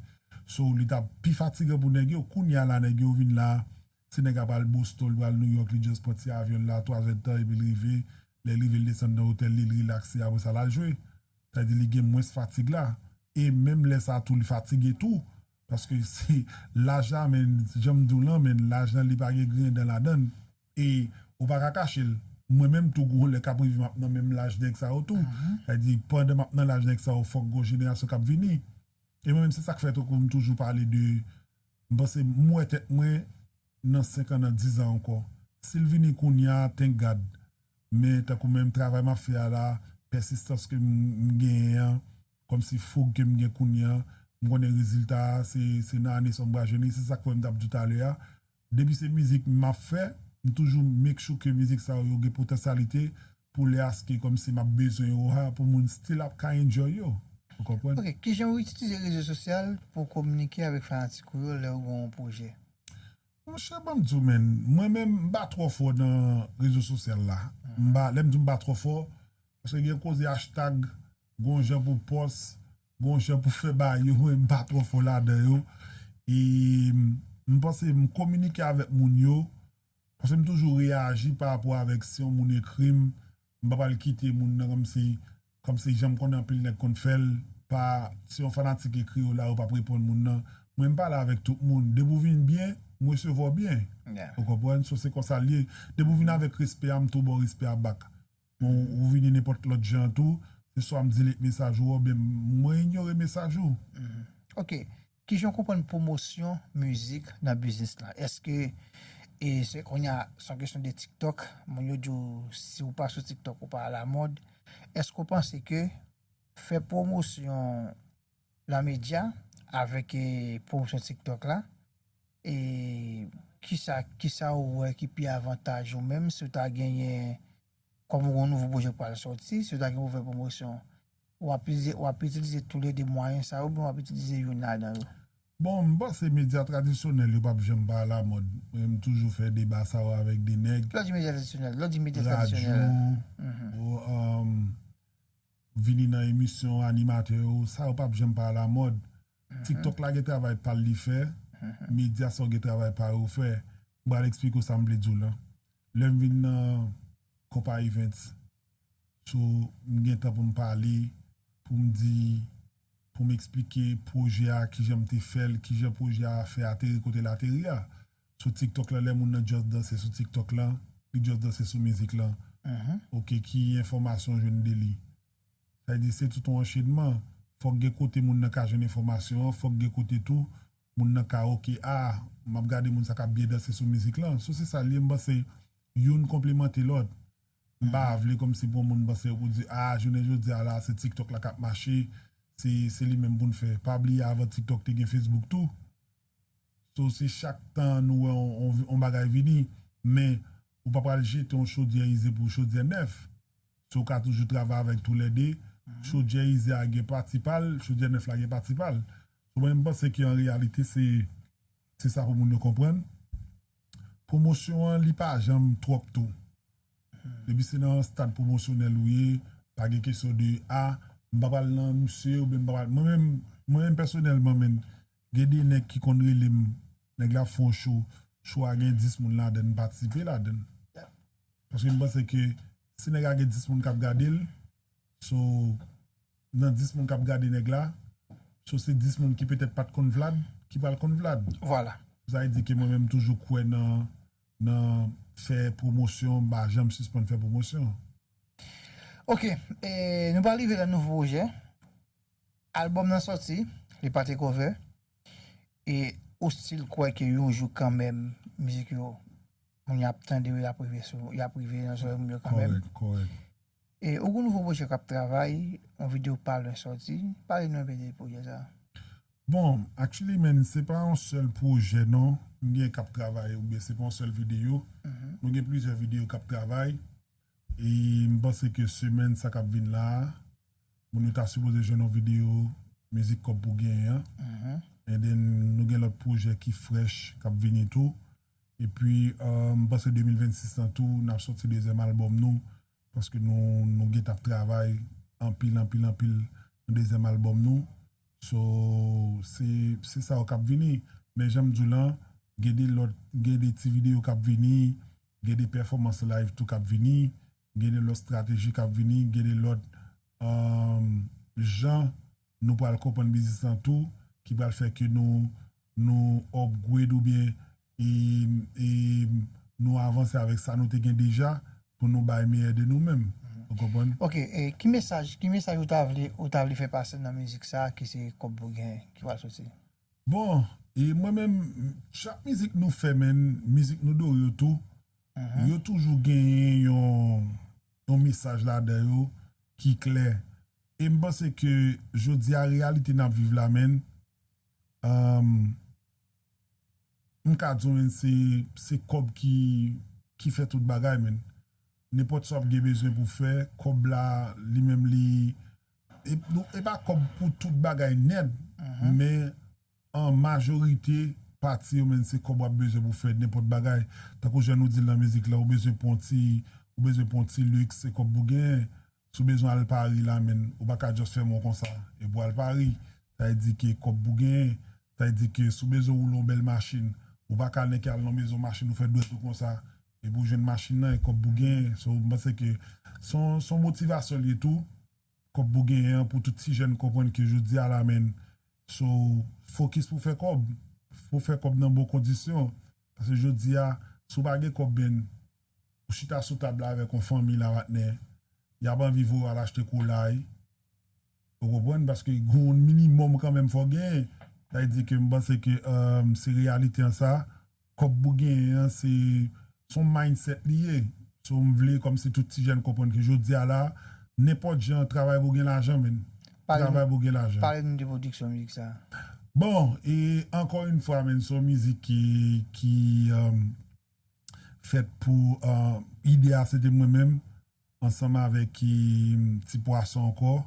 So, li t ap pi fatigan pou nèg yo. Kounye a la, nèg yo vin la, si nèg la pral Boston, li pral New York, li just pran ti avyon l la, twa zè tan, epi l rive. Lè l rive, l desann nan otèl li, l rilakse, apre sa, l al jwe. Sa vle di li gen mwens fatig la. E menm lè sa tou, li fatige tou. Paske se laj la, men, jan m di w lan, men, laj lan, li pa gen griyen dan ladan l. E ou pa ka kache l. Mwen menm tou, gon lè k ap rive, m ap nan menm laj nèg sa yo tou. Sa vle di, pandan m ap nan laj nèg sa yo, fòk gon jenerasyon k ap vini. E mwen menm, se sa k fè, tankou m toujou pale de, m panse, m wè tèt mwen nan senk an, nan diz an ankò. Si l vini kounye a, thank God. Men, tankou menm travay m ap fè a la, pèsistans ke m, m genyen an, kòmsi foug ke m gen kounye a, m konnen rezilta a, se, se nan ane sa m pral jwenn li, se sa k fè m t ap di w talè a. Depi se mizik m ap fè, m toujou make sure ke mizik sa yo, yo gen potansyalite pou lè aske kòmsi m ap bezwen yo a, pou moun still ap ka enjoy yo. Ou konprann? Ok, kijan w itilize rezo sosyal pou w kominike avèk fanatik ou yo lè w gen yon pwojè? Monchè, ban m di w, menn, mwen menm, m pa twò fò nan rezo sosyal la. M pa, lè m di m pa twò fò, paske gen koze hashtag, gon jan pou pòs, gon jan pou fè bagay yo, mwen, m pa twò fò ladan yo. E m panse m kominike avèk moun yo, paske m toujou reyaji pa rapò avèk si yon moun ekri m, m pa pral kite moun nan kòmsi, kòmsi jan m konnen anpil nèg konn fè l, pa, si yon fanatik ekri yo la, yo p ap reponn moun nan. Mwen, m pale avèk tout moun. Depi w vin byen, m resevwa w byen. Ou konprann? So, se konsa l ye. Depi w vin avèk respè a, m tou ba w respè a back. Bon, ou vini nenpòt lòt jan tou, se swa m delete mesaj ou, oubyen mwen inyore mesaj ou. Ok. Kijan w konprann pwomosyon mizik nan biznis la? Èske, e, se kounye a, se yon kesyon de TikTok, moun yo di w, si w pa sou TikTok, ou pa alamòd. Èske w panse ke fè pwomosyon nan medya avèk, e, pwomosyon TikTok la, e, kisa, kisa w wè ki pi avantaj ou menm si w ta genyen, kòm ou gen yon nouvo pwojè k pral sòti, si w ta gen pou fè pwomosyon, w ap itilize, w ap itilize toulede mwayen sa yo, oubyen w ap itilize youn ladan yo? Bon, m panse medya tradisyonèl yo p ap janm pa alamòd. Mwen, m toujou fè deba sa yo avèk de nèg. Lè w di medya tradisyonèl, lè w di medya tradisyonèl. Radyo, o, um, vini nan emisyon, animatè yo, sa yo p ap janm pa alamòd. TikTok la gen travay pa l li fè, medya sa yo gen travay pa yo fè. M pral eksplike w sa m vle di w lan. Lè m vin nan Konpa Events, so, m gen tan pou m pale, pou m di, pou m eksplike pwojè a, kijan m te fè l, kijan pwojè a fè ateri kote l ateri a. Sou TikTok la, lè moun nan just danse sou TikTok la, li just danse sou mizik lan. Ok, ki enfòmasyon w jwenn de li? Sa vle di se tout yon anchenman. Fòk gen kote moun nan ka jwenn enfòmasyon an, fòk gen kote tou moun nan ka, ok, a, m ap gade moun sa k ap byen danse sou mizik lan. So, se sa l ye, m panse youn konplemante lòt. M pa vle kòmsi pou yon moun panse pou di, a, jounen jodi a la, se TikTok la k ap mache, se, se li menm pou n fè. Pa bliye avan TikTok te gen Facebook tou. So, se chak tan nou wè on, on, on bagay vini, men ou pa pral jete yon chodyè ize pou chodyè nèf. So, ou ka toujou travay avèk toulède. Chodyè ize a gen pati pa l, chodyè nèf la gen pati pa l. So, mwen, m panse ke an reyalite, se, se sa pou moun yo konprann. Pwomosyon an, li pa janm twòp tou. Depi se nan stad pwomosyonèl ou ye, pa gen kesyon de, a, m pa pral nan misye, oubyen m pa pral, mwen menm, mwen menm pèsonèlman, menn, gen de nèg ki konn rele m, nèg la ap fè yon show, show a gen dis moun ladan l, m patisipe ladan l. Paske m panse ke si nèg la gen dis moun k ap gade l, so, nan dis moun k ap gade nèg la, so se dis moun ki petèt pa t konn Vlad, ki pral konn Vlad. Vwala. Sa vle di ke mwen menm m toujou kwè nan, nan fè pwomosyon, m pa janm sispann fè pwomosyon. Ok, e, nou pral rive nan nouvo pwojè. Albòm nan sòti, li pa te cover. E ou still kwè ke yon jou kanmenm, mizik yo, moun y ap tande yo, y ap rive sou, y ap rive nan zòrèy moun yo kanmenm. Kòrèk, kòrèk. E ou gen nouvo pwojè k ap travay, yon videyo pa lwen sòti. Pale nou enpe de pwojè sa. Bon, actually, man, se pa yon sèl pwojè, non. M gen k ap travay, oubyen se pa yon sèl videyo. Nou gen plizyè videyo k ap travay. E m panse ke semèn sa k ap vin la a, moun yo ta sipoze jwenn yon videyo mizik Kòb pou Genyen an. And then, nou gen lòt pwojè ki frèch k ap vini tou. Epi, euh, m panse de mil vennsis lan tou, n ap sòti dezyèm albòm nou. Paske nou, nou gentan ap travay anpil, anpil, anpil nan dezyèm albòm nou. So, se, se sa yo k ap vini. Men jan m di w lan, gen de lòt, gen de ti videyo k ap vini, gen de pèfòmans live tou k ap vini, gen de lòt estrateji k ap vini, gen de lòt, um, jan nou pral konprann biznis lan tou, ki pral fè ke nou, nou upgrade oubyen e, e nou avanse avèk sa nou te gen deja pou nou bay meyè de nou menm. Ou konprann? Ok, e ki mesaj, ki mesaj ou ta vle, ou ta vle fè pase nan mizik sa a ki se Kòb pou Genyen ki pral soti? Bon, e mwen menm, chak mizik nou fè, menm mizik nou dore yo tou, yo toujou genyen yon, yon mesaj ladan yo ki klè. E m panse ke jodi a, reyalite n ap viv la, menm, um, m ka di w, menm, se, se kòb ki, ki fè tout bagay, menm. Nenpòt sa w ap gen bezwen pou fè, kòb la, li menm, li, e, nou, e pa kòb pou tout bagay nèt, men an majorite pati yo, menm, se kòb w ap bezwen pou fè nenpòt bagay. Tankou jan nou di l nan mizik la, ou bezwen pran yon ti, ou bezwen pran yon ti luxe, se kòb pou genyen. Si w bezwen al Pari la, menm, ou pa ka just fèmen w konsa epi w al Pari. Sa vle di ke kòb pou genyen. Sa vle di ke si w bezwen woule yon bèl machin, ou pa ka nenke al nan mezon machin, ou fè dwèt ou konsa epi w jwenn machin nan, e kòb pou genyen. So, m panse ke se yon, se yon motivasyon l ye tou, kòb pou genyen an, pou tout ti jèn konprann ke jodi a la, menm, so, fokis pou fè kòb. Pou fè kòb nan bon kondisyon. Paske jodi a, si w pa gen kòb, menm, ou chita sou tab la avèk yon fanmi la, patnè, y ap anvi voye w al achte kolay. Ou konprann? Paske gen yon minimòm kanmenm fò w genyen. Sa vle di ke m panse ke, um, se reyalite an sa. Kòb pou genyen an, se, se yon mindset li ye. So, m vle kòmsi tout ti jèn konprann ke jodi a la, nenpòt jan, travay pou gen lajan, menm. Travay pou gen lajan. Pale nou de pwodiksyon mizik sa. Bon, e ankò yon fwa, menm, se yon mizik ki, ki, um, fèt pou, uh, ide a, se te mwen menm, ansanm avèk, um, Ti Pwason ankò.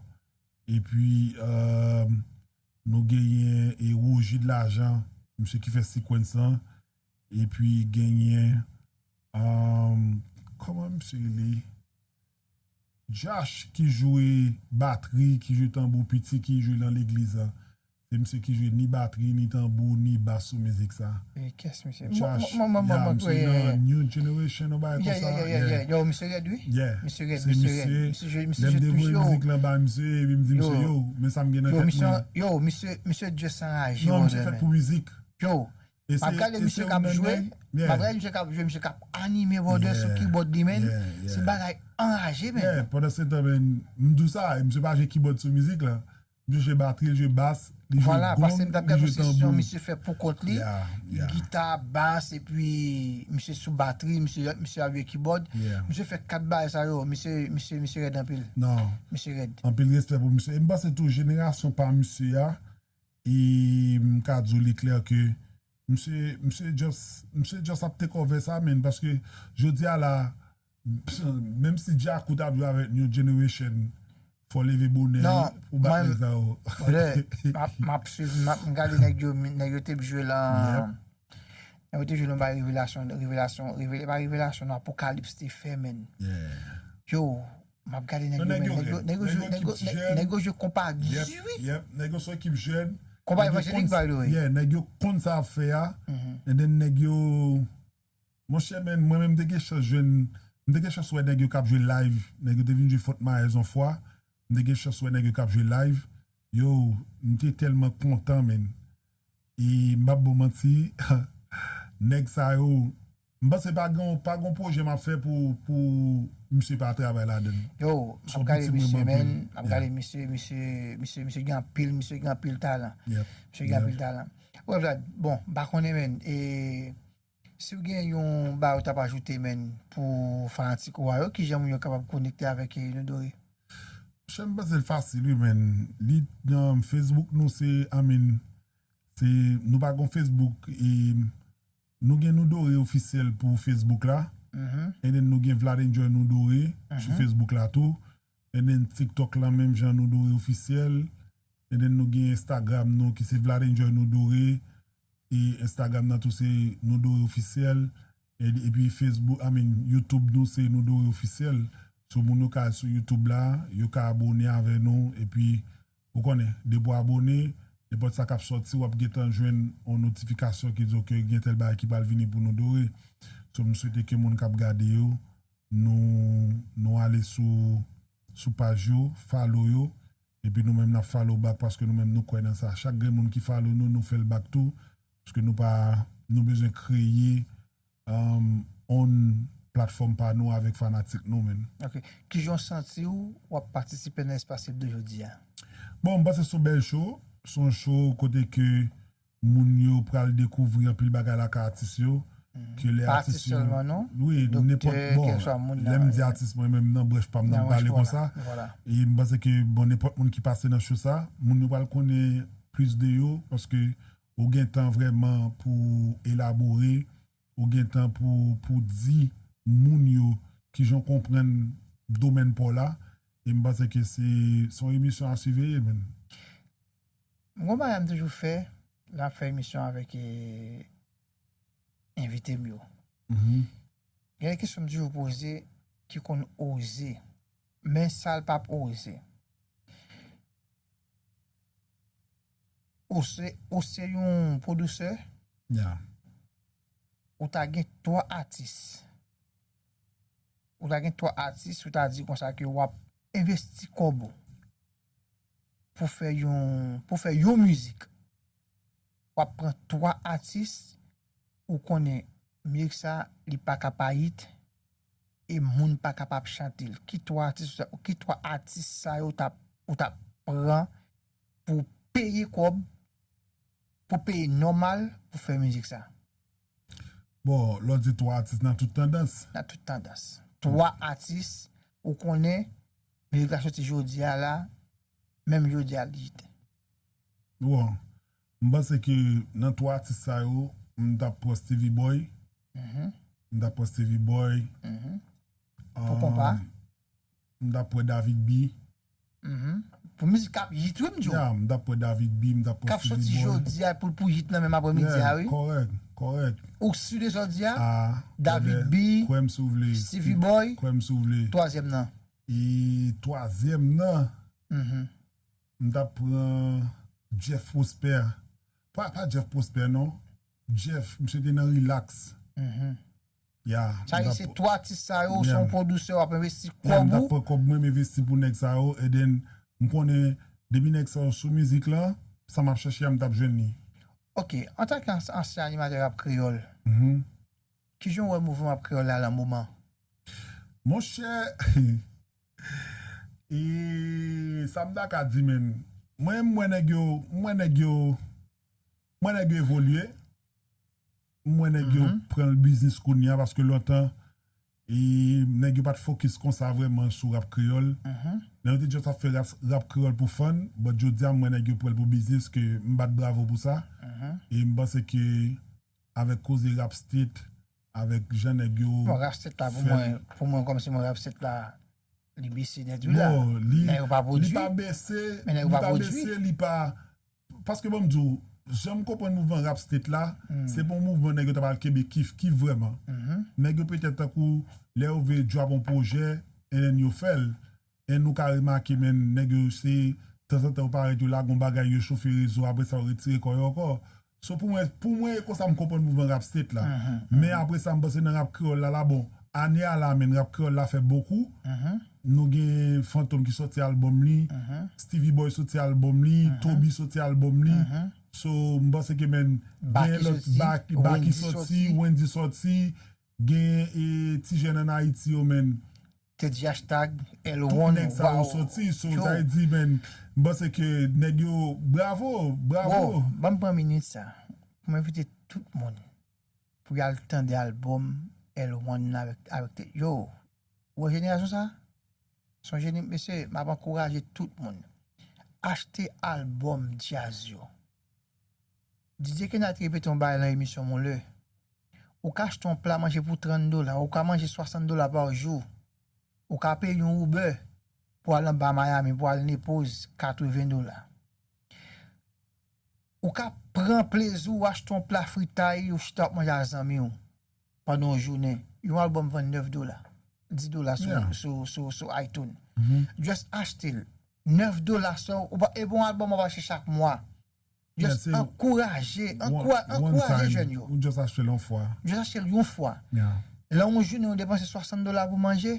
Epi, um, nou genyen, e, Roger de Lajan, misye ki fè sequence lan. Epi genyen, um, kòman misye rele? Josh ki jwe batri, ki jwe tanbou piti, ki jwe nan legliz la. Se misye ki jwe ni batri, ni tanbou, ni bas sou mizik sa. E kiyès misye? Josh, ya, misye nan New Generation, yon bagay konsa. Yo, misye rèd, wi. Misye rèd, misye rèd. Misye jwe, misye jwe touche, yo. Lè m te voye mizik lan ba misye, epi m di misye, yo, men sa m gen nan tèt mwen. Yo, misye just anraje, yo, misye fèt pou mizik. Yo, m ap gade misye k ap jwe, m ap gade misye k ap jwe, misye k ap anime, brother, sou keyboard li, menm. Se bagay anraje, menm. Pandan se tan, menm, m di w sa, misye pa jwe keyboard sou mizik la. Misye jwe batri, li jwe bas, li jwe gong, li jwe tanbou. Vwala, paske m t ap gade yon sesyon misye fè pou kont li, gita, bas, epi misye sou batri, misye, misye ap jwe keyboard. Misye fè kat bagay sa yo, misye, misye, misye rèd anpil. Non. Misye rèd. Anpil respè pou misye. E m panse tou jenerasyon pa misye a, e m ka di w li klè ke misye, misye just, misye just ap take over sa, menm, paske jodi a la, menm si Djakout ap jwe avèk New Generation, fò w leve bonè wi pou w bat nèg sa yo. Non, mwen, m ap, m ap swiv, m ap, m gade nèg yo, nèg yo te ap jwe lan, nèg yo te jwe lan bay revelasyon, revelasyon, revele-, pa revelasyon, non, Apokalips te fè, menm. Yo, m ap gade nèg yo, men nèg yo, nèg yo jwe, nèg yo, nèg yo jwe konpa di wi. Nèg yo se ekip jèn. Konpa evanjelik, by the way. Yeah, nèg yo konn sa y ap fè a. And then nèg yo, monchè, menm, mwen menm, m te gen chans jwenn, m te gen chans wè nèg yo k ap jwe live. Nèg yo te vin jwe Fort Myers yon fwa. M te gen chans wè nèg yo k ap jwe live. Yo, m te tèlman kontan, menm. E m p ap ba w manti, nèg sa yo, m panse pa gen, pa gen pwojè m ap fè pou, pou misye pa travay ladan l. Yo, m ap gade misye, menm, m ap gade misye, misye, misye, misye gen anpil, misye gen anpil talan. Misye gen anpil talan. Wè, Vlad, bon, m pa konnen, men, e, si w gen yon bagay ou t ap ajoute, men, pou fanatik ou a yo, kijan moun yo kapab konekte avèk, e, Nou Dore? Monchè, m panse l fasil, wi, men. Li, nan Facebook, nou se, I mean, se, nou pa gon Facebook, e, nou gen Nou Dore ofisyèl pou Facebook la, and then nou gen Vlad Enjoy Nou Dore sou Facebook la tou, and then TikTok la menm jan Nou Dore ofisyèl, and then nou gen Instagram nou ki se Vlad Enjoy Nou Dore, e Instagram nan tou se Nou Dore ofisyèl, e, epi Facebook, I mean, YouTube nou se Nou Dore ofisyèl. So moun yo ka al sou YouTube la, yo ka abone avè nou, epi ou konnen, depi w abone, nenpòt sa k ap sòti, w ap gentan jwenn yon notifikasyon ki di w ke gen tèl bagay ki pral vini pou Nou Dore. So, m swete ke moun k ap gade yo, nou, nou ale sou, sou paj yo, follow yo, epi nou menm n ap follow back paske nou menm nou kwè nan sa. Chak grenn moun ki follow nou, nou fè l back tou, paske nou pa, nou bezwen kreye, um, on platfòm pa nou avèk fanatik nou, menm. Ok. Kijan w santi w w ap patisipe nan Espas Libre de jodi a? Bon, m panse se yon bèl show. Se yon show kote ke moun yo pral dekouvri anpil bagay lakay atis yo. Ke lè pa atis atis yo, sèlman, non? Wi, doktè, nenpòt, bon, kèlswa moun lè nan, m di atis, mwen menm nan branch pa m nan, m pale konsa. Vwala. E m panse ke, bon, nenpòt moun ki pase nan show sa, moun yo pral konnen plis de yo, paske ou gen tan vrèman pou elabore, ou gen tan pou, pou di moun yo kijan w konprann domèn pa w la, e m panse ke se, se yon emisyon a siveye, menm. M gon bagay m toujou fè, lè m ap fè emisyon avèk, e, envite m yo. Gen de kesyon m toujou poze ki konn oze, men sa l p ap oze. Ou se, ou se yon pwodisè, yeah, ou ta gen twa atis. Ou ta gen twa atis, ou ta di konsa ke w ap envesti kòb ou pou fè yon, pou fè yon mizik. W ap pran twa atis, ou konnen mizik sa, li pa ka pa hit, e moun pa kapab chante l. Ki twa atis, ki twa atis sa yo w t ap, ou t ap pran pou peye kòb, pou peye nòmal pou fè mizik sa? Bon, lè w di twa atis nan tout tandans. Nan tout tandans. Twa atis, ou konnen, mizik la soti jodi a la, menm jodi a li hit. Bon, m panse ke nan twa atis sa yo, m t ap pran Stevie Boy. M t ap pran Stevie Boy. Pou konpa? M t ap pran David B. Pou mizik k ap hit, wi, m di w. Ya, m t ap pran David B, m t ap pran Stevie Boy. K ap soti jodi a pou, pou hit nan menm aprèmidi a, wi. Kòrèk, kòrèk. Ou si de sa w di a? David B, kwè m si w vle. Stevie Boy, kwè m si w vle. Twazyèm nan. E twazyèm nan, m t ap pran Jeff Prosper. Pa, pa Jeff Prosper, non. Jeff, misye te nan Relax. Ya, sa vle di se twa atis sa yo, se yon pwodisè w ap envesti kòb ou. M t ap pran kòb mwen, m envesti pou nèg sa yo, and then, m konnen, depi nèg sa yo sou mizik lan, sa m ap chèche a, m t ap jwenn li. Ok, antanke ans-, ansyen animatè rap kreyòl, kijan w wè mouvman rap kreyòl la nan moman? Monchè, e sa m ta ka di, menn. Mwen, m wè nèg yo, m wè nèg yo, m wè nèg yo evolye. M wè nèg yo pran l biznis kounye a, paske lontan, e, nèg yo pa t fokis konsa vrèman sou rap kreyòl. Nèg yo te just ap fè rap, rap kreyòl pou fun, but jodi a, m wè nèg yo pran l pou biznis, ke m bat bravo pou sa. E m panse ke avèk koze Rap State, avèk jan nèg yo... Bon, Rap State la, pou mwen, pou mwen, kòmsi mwen, Rap State la, li bese nèt, wi, la. Bon, li, nèg yo pa pwodui, li pa bese, men nèg yo pa pwodui. Li pa bese, li pa, paske, bon, m di w, jan m konprann mouvman Rap State la, se pa yon mouvman nèg yo ta pral kenbe kif kif vrèman. Nèg yo petèt tankou lè yo vle drop yon pwojè, and then yo fè l. And nou ka remake, menn, nèg yo se, tanzantan yo parèt, yo lage yon bagay, yo chofe rezo, apre sa yo retire kò yo ankò. So, pou mwen, pou mwen, e konsa m konprann mouvman Rap State la. Men apre sa, m panse nan rap kreyòl la, la, bon, ane a la, menn, rap kreyòl la fè bokou. Nou gen Fantom ki sòti albòm li, Stevie Boy sòti albòm li, Toby sòti albòm li. So, m panse ke, menn, gen lòt, Baky sòti, Wendy sòti, gen, e, ti jèn ann Ayiti yo, menn. Te di hashtag L one, tout nèg sa yo sòti, so, sa vle di, menn, m panse ke nèg yo, bravo, bravo. Bro, ban m pran minit sa. pou m envite tout moun pou y al tande albòm L one nan avèk, avèk tèt yo. Ou wè jenerasyon sa? Se yon jeni, mesye, m ap ankouraje tout moun. Achte albòm djaz yo. D J Kenneth repete yon bagay nan emisyon m yon lè. Ou ka achte yon pla manje pou trant dola, ou ka manje swasant dola pa jou. Ou ka peye yon Uber pou al anba Miami, pou al Naples, katreven dola. Ou ka pran plezi w achte yon pla fritay, ou chita w ap manje ak zanmi w pandan yon jounen. Yon albòm vann nèf dola, dis dola sou, yeah, sou, sou, sou iTunes. Mm-hmm. Just achte l. Nèf dola sèl, ou pa, e bon albòm w ap achte chak mwa. Just ankouraje, ankouraje jèn yo. Ou just achte l yon fwa. Just achte l yon fwa. Yeah. Lè yon jounen ou depanse swasant dola pou manje,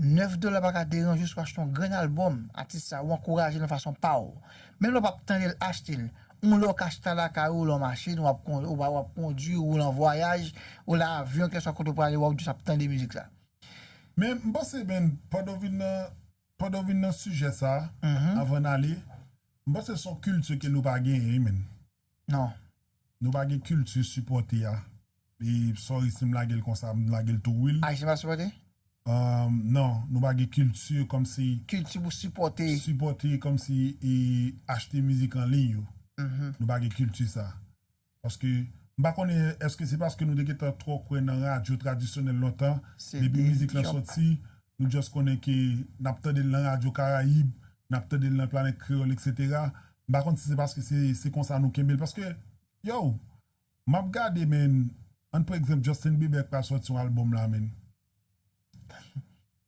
nèf dola pa ka deranje w si w achte yon grenn albòm atis sa, ou ankouraje l nan fason pa w. Menm lè w p ap tande l, achte l. Yon lè w ka chita lakay ou, lè w machin, w ap kon-, ou pa, w ap kondui, ou nan vwayaj, ou nan avyon, kèlkeswa kote w prale, w ap just ap tande mizik la. Men, m panse, men, pandan w vin nan, pandan w vin nan sijè sa, mhm, anvan n ale, m panse se yon kilti ke nou pa genyen, men. Non. Nou pa gen kilti sipòte a. E, sorry si m lage l konsa, m lage l tou real. Ayisyen pa sipòte? Um, non, nou pa gen kilti kòmsi. Kilti pou sipòte. Sipòte kòmsi e achte mizik an liy yo. Mhm. Nou pa gen kilti sa. Paske, m pa konnen èske se paske nou te gentan twò kwè nan radyo tradisyonèl lontan, depi mizik lan sòti, nou just konnen ke n ap tande l nan radyo Karayib, n ap tande l nan Planèt Kreyòl, etsetera. M pa konn si se paske se, se konsa nou kenbe l. Paske, yo, m ap gade, men, ann pran egzanp Justin Bieber k pral sòti yon albòm la, men.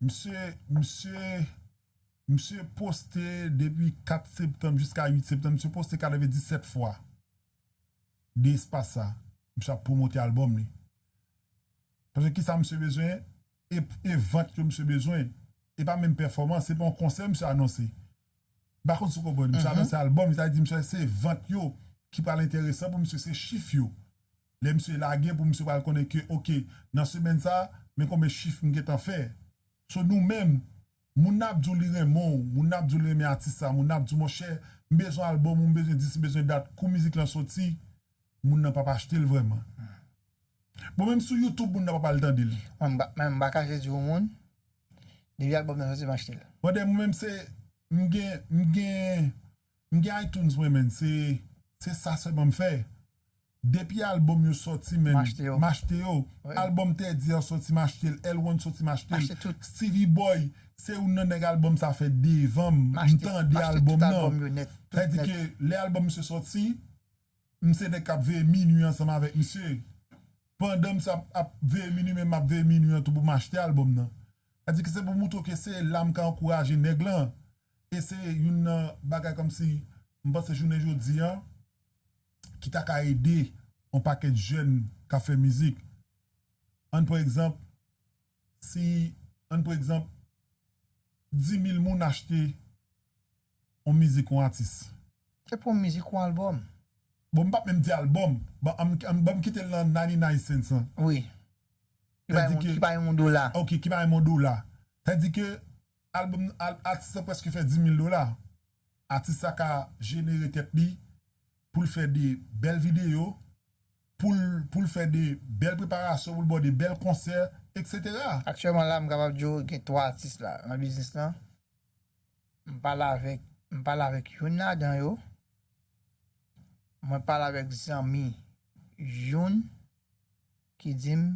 Misye, misye, misye poste depi kat septanm jiska uit septanm, misye poste katrevenndisèt fwa. De espas sa, misye ap pwomote albòm li. Paske kisa misye bezwen? E, e vant yo misye bezwen. E pa menm pèfòmans, se pa yon konsè misye anonse. M pa konn si w konprann. Misye anonse albòm, sa vle di misye se vant yo ki pral enteresan pou misye, se chif yo. Lè misye lage pou misye pral konnen ke, oke, nan semèn sa, men konbyen chif m gentan fè. So nou menm, moun nan ap di w li renmen w, moun nan ap di w li renmen atis sa, moun nan ap di w, monchè, m bezwen albòm ou, m bezwen dis, m bezwen dat, kou mizik lan soti, moun nan p ap achte l vrèman. Bon, menm sou YouTube, moun nan p ap al tande l. Mwen, m pa, mwen, m pa kache di w moun, depi albòm nan soti, m achte l. Bon, de mwen menm, se, m gen, m gen, m gen iTunes mwen, men, se, se sa sèlman m fè. Depi albòm yo sòti, men, m achte yo. M achte yo. Wi. Albòm Teddy a sòti, m achte l. L one sòti, m achte l. M achte tout. Stevie Boy, se youn nan nèg albòm sa fè devan m. M achte, m tande albòm nan. M achte tout albòm yo nèt. Tout nèt. Sa vle di ke lè albòm misye sòti, m se nèg k ap veye minui ansanm avèk misye. Pandan misye ap, ap veye minui, men m ap veye minui an tou pou m achte albòm nan. Sa vle di ke se pou montre w ke se la m ka ankouraje nèg lan. E se youn nan bagay kòmsi m panse jounen jodi a, ki ta ka ede yon pakèt jèn k ap fè mizik. Ann pran egzanp, si, ann pran egzanp, di mil moun achte yon mizik yon atis. Se pou yon mizik, yon albòm. Bon, m p ap menm di albòm. Bon, an, an, ban m kite l nan ninety-nine cents lan. Wi. Ki pa yon, ki pa yon dola. Ok, ki pa yon dola. Sa vle di ke albòm, al-, atis la prèske fè di mil dola. Atis la ka jenere tèt li pou l fè de bèl videyo, pou l, pou l fè de bèl preparasyon, pou l ba w de bèl konsè, etsetera. Aktyèlman la, m kapab di w gen twa atis la nan biznis lan. M pale avèk, m pale avèk youn ladan yo. Mwen pale avèk zanmi youn ki di m,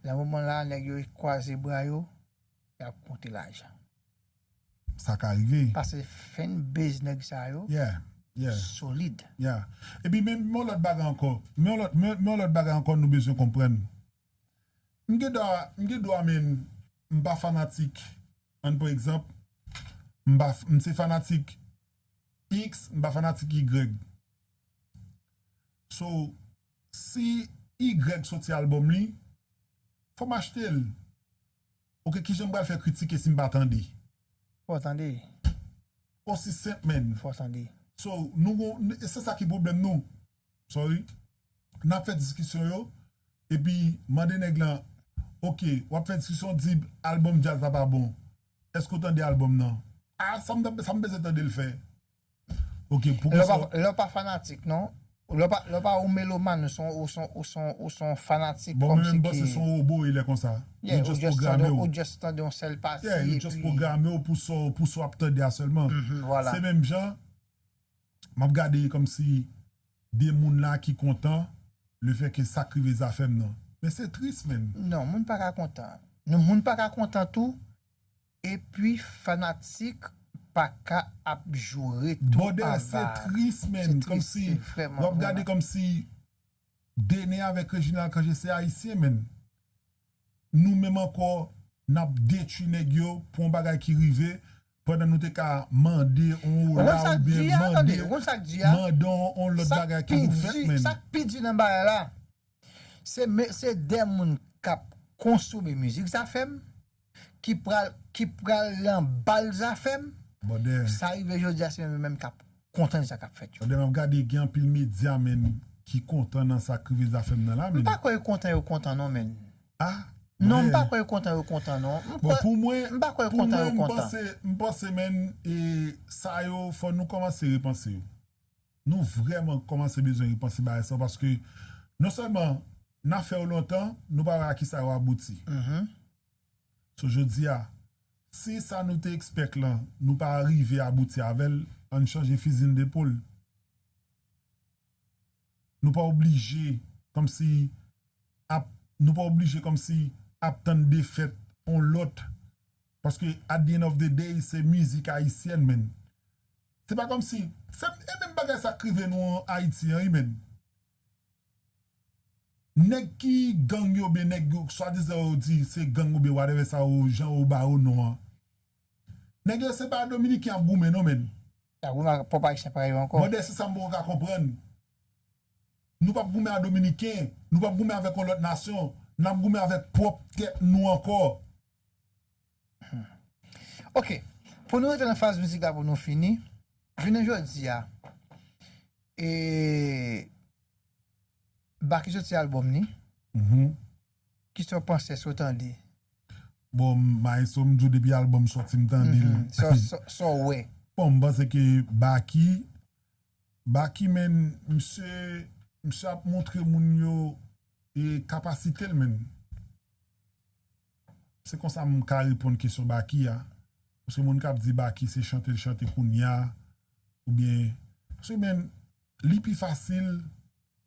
nan moman la, nèg yo kwaze bra yo, y ap konte lajan. Sa ka rive. Paske fanbase nèg sa yo, yeah, yeah, solid. Yeah. Epi men, men yon lòt bagay ankò. Men yon lòt, men, men yon lòt bagay ankò nou bezwen konprann. M gen dwa, m gen dwa, men, m pa fanatik. Ann pran egzanp, m pa, m se fanatik X, m pa fanatik Y. So, si Y soti albòm li, fò m achte l. Ok, kijan m pral fè kritike si m pa tande? Fò w tande. Osi senp, man. Fò w tande. So, nou gon, e se sa ki pwoblèm nou. Sorry. N ap fè diskisyon yo, epi mande nèg lan, ok, w ap fè diskisyon, di albòm djaz la pa bon. Èske w tande albòm nan? A, sa m, sa m bezwen tande l fè. Ok, pou lè w pa, lè w pa fanatik, non, Lè w pa, lè w pa yon melomàn, ou se yon, ou se yon, ou se yon, ou se yon fanatik Bon, kòm mwen si menm ki panse se yon wobo, e lè konsa. Yeah, Yo ou just just programe tande, w. Ou just tande yon sèl pati. Yeah, yo just Epi programe w pou sa, pou sa w ap tande a sèlman. Mhm, vwala. Se menm jan, m ap gade kòm si de moun la ki kontan, le fè ke sa k rive Zafèm nan. Men se tris, menn. Non, moun pa ka kontan. Non, moun pa ka kontan tou. Epi fanatik pa ka ap joure tou Bòdè, se ava. Tris, menn. Se Kòm tris, si se vrèman, w ap gade vrèman. Kòm si Dene avèk Reginald Cangé se Ayisyen, menn. Nou menm ankò, n ap detwi nèg yo pou yon bagay ki rive, pandan nou te ka mande yon Ou konn ola sa k oubyen di a, tande, mande, ou konn sa k di a? Mande yon, yon lòt Sa k bagay ki pi pou di, fèt, menn. Sa k pi di nan bagay la, se me- se de moun k ap konsome mizik Zafèm, ki pral, ki pral nan bal Zafèm, Bòdè. Sa rive jodi a, se yo menm k ap kontan de sa k ap fèt yo. Bòdè, m ap gade gen anpil medya, menn, ki kontan nan sa k rive Zafèm nan la, M menn. pa kwè yo kontan, yo kontan non, menn. Ah, Non, m bòdè. pa kwè yo kontan, yo kontan non. M Bon, kwè- pou mwen, m pa kwè yo pou kontan, mwen, yo m kontan. Panse, m panse, menn, e sa yo, fò nou kòmanse repanse yo. Nou vrèman kòmanse bezwen repanse bagay sa yo, paske non sèlman n ap fè yo lontan, nou pa wè a kisa yo abouti. Mhm. So, jodi a, si sa nou te expect lan, nou pa rive abouti avè l, ann chanje fizi n depol. Nou pa oblije, kòmsi, ap, nou pa oblije, kòmsi, ap tann defèt yon lòt. Paske, at the end of the day, se mizik ayisyèn, menn. Se pa kòmsi, se, e menm bagay sa k rive nou an Ayiti an, wi, menn. Nèg ki gang yo, oubyen nèg yo, swadizan yo di se gang oubyen whatever sa yo, jan yo ba yo non an. Nèg yo se pa Dominiken ap goumen non, menn. Ap goumen ak pwòp Ayisyen parèy yo ankò. Bòdè, se sa m poko ka konprann. Nou p ap goumen ak Dominiken, nou p ap goumen avèk yon lòt nasyon, n ap goumen avèk pwòp tèt nou ankò. Ok. Pou nou rete nan faz mizik la pou nou fini, jounen jodi a, e, Baky soti albòm li. Mhm. Kisa w panse, sa w tande? Bon, maestro, m di w depi albòm sòti, m tande l. Mhm. Sa w- sa w- sa w wè? Bon, m panse ke Baky, Baky, menn, misye, misye ap montre moun yo e kapasite l, menn. Se konsa m ka reponn kesyon Baky a. Paske moun k ap di Baky se chante l chante kounye a, oubyen, paske, menn, li pi fasil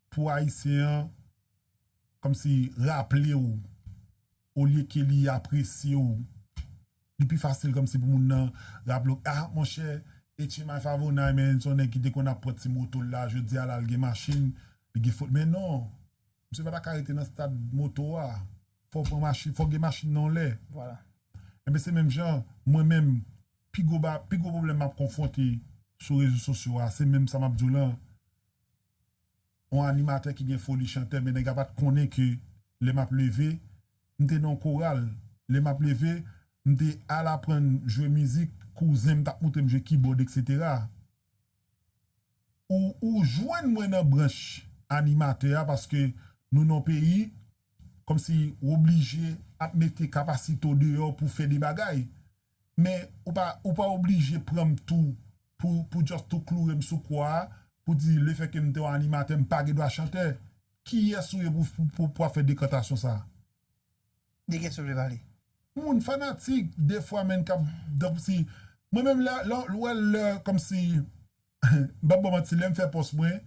pou Ayisyen an kòmsi raple w, olye ke li apresye w. Li pi fasil kòmsi pou moun nan raple w, ah, monchè, H M I Favonay, menn, se yon nèg ki te konn ap pran ti moto l la, jodi a la, l gen machin, li gen fot. Men non, misye pa ta ka rete nan stad moto a. Fò w pran machin, fò w gen machin nan yon lè. Vwala. Enben, se menm jan, mwen menm, pi gwo ba, pi gwo pwoblèm m ap konfwonte sou rezo sosyo a, se menm sa m ap di w lan. Yon animatè ki gen foli chantè, men nèg la pa t konnen ke lè m ap leve, m te nan yon koral. Lè m ap leve, m te al aprann jwe mizik, kouzen m t ap montre m jwe kibòd, etsetera. Ou, ou jwenn mwen nan branch animatè a, paske nou nan yon peyi, kòmsi w oblije ap mete kapasite w deyò pou fè de bagay. Men ou pa, ou pa oblije pran m tou pou, pou just tou kloure m sou kwa a, pou di lefètke m te yon animatè, m pa gen dwa chantè. Kiyès ou ye pou, pou, pou, pou ap fè dekantasyon sa a? De kiyès ou vle pale? Moun fanatik, defwa, menn, k ap, donk, si, mwen menm, lè, lè, lè, lè, kòmsi, m p ap ba w manti, lè m fè pòs mwen,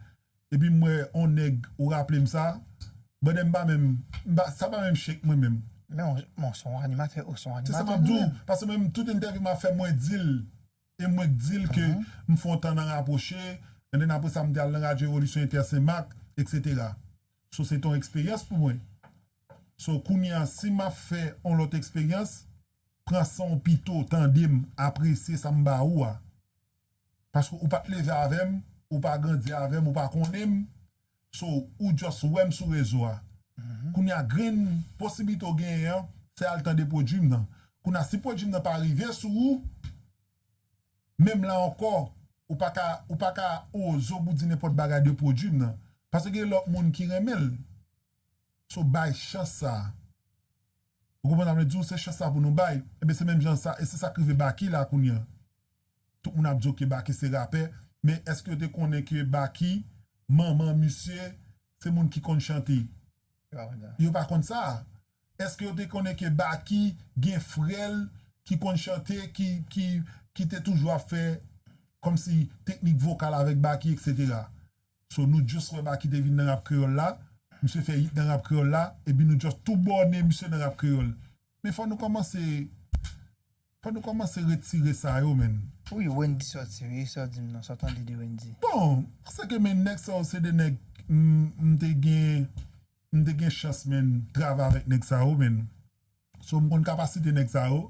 epi m wè yon nèg ou raple m sa, bòdè, m pa menm, m pa, sa pa menm chèk mwen menm. Men w, men w se yon animatè, ou se yon Se sa m animatè ap di w, menm. Paske mwen menm, tout entèvyou m ap fè, mwen di l, e mwen k di l ke m fè yon tan nan rapwoche, and then apre sa, m te al nan Radyo Revolisyon Entè Senmak, etsetera. So, se te yon eksperyans pou mwen. So, kounye a, si m ap fè yon lòt eksperyans, pran san w pito, tande m, apresye sa m ba ou a. Paske ou pa t leve avè m, ou pa grandi avè m, ou pa konnen m. So, ou just wè m sou rezo a. Kounye a, grenn posiblite w genyen an, se al tande pwodui m nan. Kounye a, si pwodui m nan pa rive sou ou, menm la ankò, ou pa ka, ou pa ka oze w pou di nenpòt bagay de pwodui m nan. Paske gen lòt moun ki renmen l. So, bay chans sa a. Ou konprann sa m vle di w? Se chans sa pou nou bay. Enben, se menm jan sa, e se sa k rive Baky la kounye a. Tout moun ap di w ke Baky se rapè, men èske w te konnen ke Baky, manman misye se moun ki konn chante. Yo pa konn sa. Èske yo te konnen ke Baky gen frè l ki konn chante, ki, ki, ki te toujou ap fè kòmsi teknik vokal avèk Baky, etsetera. So, nou just wè Baky te vin nan rap kreyòl la, misye fè hit nan rap kreyòl la, epi nou just tou bòne misye nan rap kreyòl. Men fò nou kòmanse, fò nou kòmanse retire sa yo, menn. Wi, Wendyy sòti, wi, sa w di m nan, sa w tande de Wendyy. Bon, se ke menn nèg sa yo se de nèg m, m te gen, m te gen chans, menn, travay avèk nèg sa yo, menn. So, m konn kapasite nèg sa yo.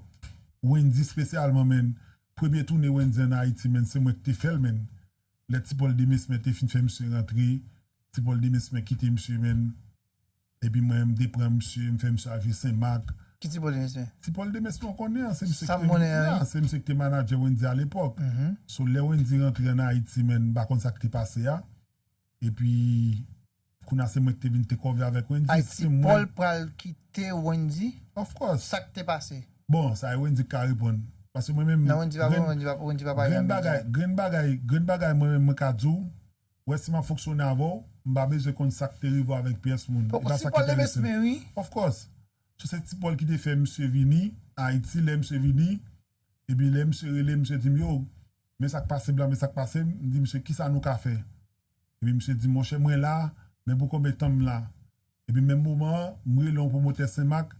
Wendyy espesyalman, menn. Premye tounen Wendyy ann Ayiti, menn, se mwen ki te fè l, menn. Lè Ti Paul Demesmin te fin fè misye rantre, Ti Paul Demesmin kite misye, menn. Epi mwen, m te pran misye, m fè misye al jwe Senmak. Ki Ti Paul Demesmin? Ti Paul Demesmin, w konnen an, se misye ki te, ya, se misye ki te manadjè Wendyy alepòk. So, lè Wendyy rantre ann Ayiti, menn, m pa konn sa k te pase a. Epi, kounye a se mwen ki te vin te kòve avèk Wendyy. Ay, Ti Paul pral kite Wendyy? Of course. Sa k te pase? Bon, sa e Wendyy k ka reponn. Paske mwen menm, non, Wendyy pa, grenn, Wendyy pa, Wendyy pa pale grenn bagay, grenn bagay, grenn bagay mwen menm mwen ka di w, wè si m ap fonksyone avè w, m pa bezwen konn sa k te rive w avèk pyès moun. E pa sa ki enterese m. Of course. So se Ti Paul ki te fè misye vini Ayiti, lè misye vini, epi lè misye rele, misye di m, yo, men sa k pase m la, men sa k pase m, m di misye, kisa nou ka fè? Epi misye di, monchè, mwen la, men pou konbyen tan m la? Epi menm moman an, m rele yon pwomotè Senmak,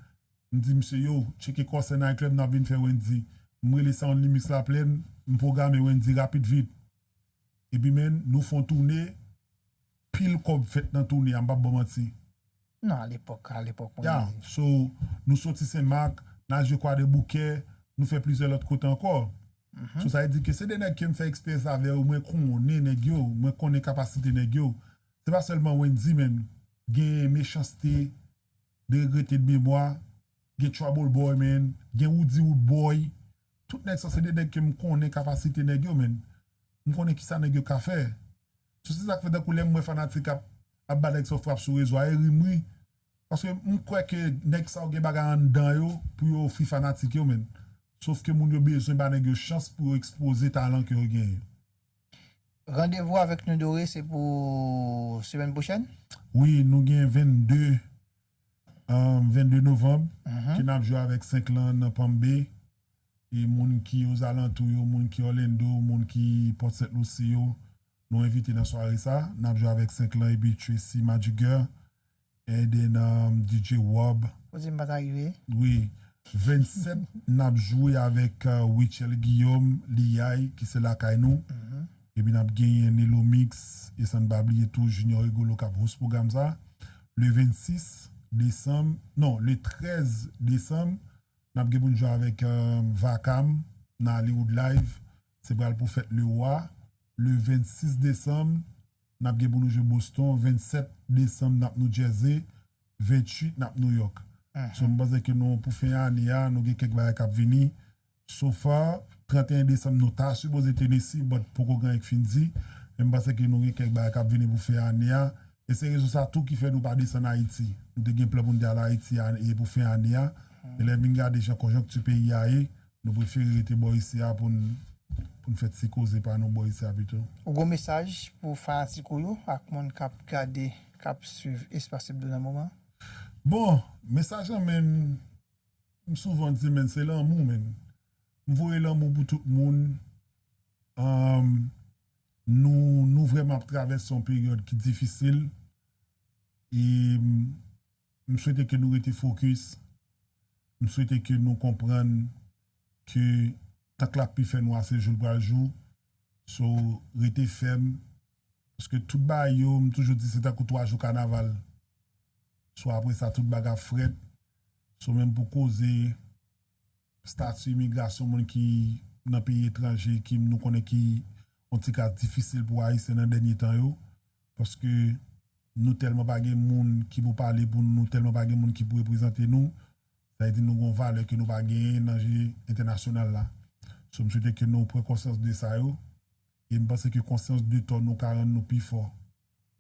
m di misye, yo, tcheke Kòsè Night Club, n ap vin fè Wendyy. M rele Sound Limix Laplèn, m pwograme Wendyy rapid vit. Epi, menn, nou fè yon toune, pil kòb fèt nan toune a, m p ap ba w manti. Non, alepòk, alepòk, ya, Wendyy. So, nou soti Senmak, n al jwe Kwadèboukè, nou fè plizyè lòt kote ankò. So, sa vle di ke se de nèg ke m fè eksperyans avè yo, mwen konnen nèg yo, mwen konnen kapasite nèg yo. Se pa sèlman Wendyy, menn. Gen Mechanste, de regrete de memwa, gen Trouble Boy, menn, gen Roody Rood Boy. Tout nèg sa, se de nèg ke m konnen kapasite nèg yo, menn. M konnen kisa nèg yo ka fè. So, se sa k fè tankou lè m wè fanatik ap, ap ba nèg sa frap sou rezo a, e ri m ri. Paske m kwè ke nèg sa yo gen bagay anndan yo pou yo ofri fanatik yo, menn. Sof ke moun yo bezwen ba nèg yo chans pou yo ekspoze talan ke yo genyen. Randevou avèk Nou Dore, se pou semèn pwochèn? Wi, nou gen vennde, um, vennde novanm, ke n ap jwe avèk Senk Lan nan Palm Bay. E moun ki ozalantou yo, moun ki Orlando, moun ki Port Saint Lucie yo, nou envite nan sware sa. N ap jwe avèk Senk Lan epi Tracy Magic Girl. And then, um, D J Rob. Ou di m pa ta rive? Wi. Vennsèt, n ap jwe avèk, uh, Wichel Guillaume, Liyay, ki se lakay nou. Epi n ap genyen Nelo Mix, e san n pa bliye tou Junior Rigolo k ap host pwogram sa. Le vennsis desanm, non, le trèz desanm, n ap gen pou n jwe avèk, um, Vakam nan Hollywood Live. Se pral pou fèt Lewa. Le vennsis desanm, n ap gen pou nou jwe Boston. Vennsèt desanm, n ap New Jersey. Venntuit, n ap New York. So, m panse ke nou, pou fen ane a, nou gen kèk bagay k ap vini. So far, tranteyen desanm, nou ta sipoze Tennessee, but poko gen anyen k fin di. Men m panse ke nou gen kèk bagay k ap vini pou fen ane a. E se rezon sa tou ki fè nou pa desann Ayiti. Nou te gen plan pou n te al Ayiti a, e pou fen ane a. Men lè n vin gade jan konjonkti peyi a ye, nou prefere rete bò isi a pou n, pou n fè ti koze pa nou bò isi a pito. Ou gon mesaj pou fanatik ou yo ak moun k ap gade, k ap swiv Espas Ebdo nan moman? Bon, mesaj lan, menn, m souvan di, menn, se lanmou, menn. M voye lanmou pou tout moun. Um, nou, nou vrèman ap travèse yon peryòd ki difisil. E m, m swete ke nou rete fokis. M swete ke nou konprann ke tank lapli fè nwa, se jou l pral jou. So, rete fèm. Paske tout bagay yo, m toujou di, se tankou twa jou kanaval. So, apre sa, tout bagay ap frèt. So, menm pou koze stati imigrasyon moun ki nan peyi etranje, ki nou konnen ki yon ti ka difisil pou Ayisyen nan dènye tan yo. Paske nou tèlman pa gen moun ki pou pale pou nou, nou tèlman pa gen moun ki pou reprezante nou. Sa vle di nou gon valè ke nou pa genyen nan je entènasyonal la. So, m swete ke nou pran konsyans de sa yo. E m panse ke konsyans de tò nou ka rann nou pi fò.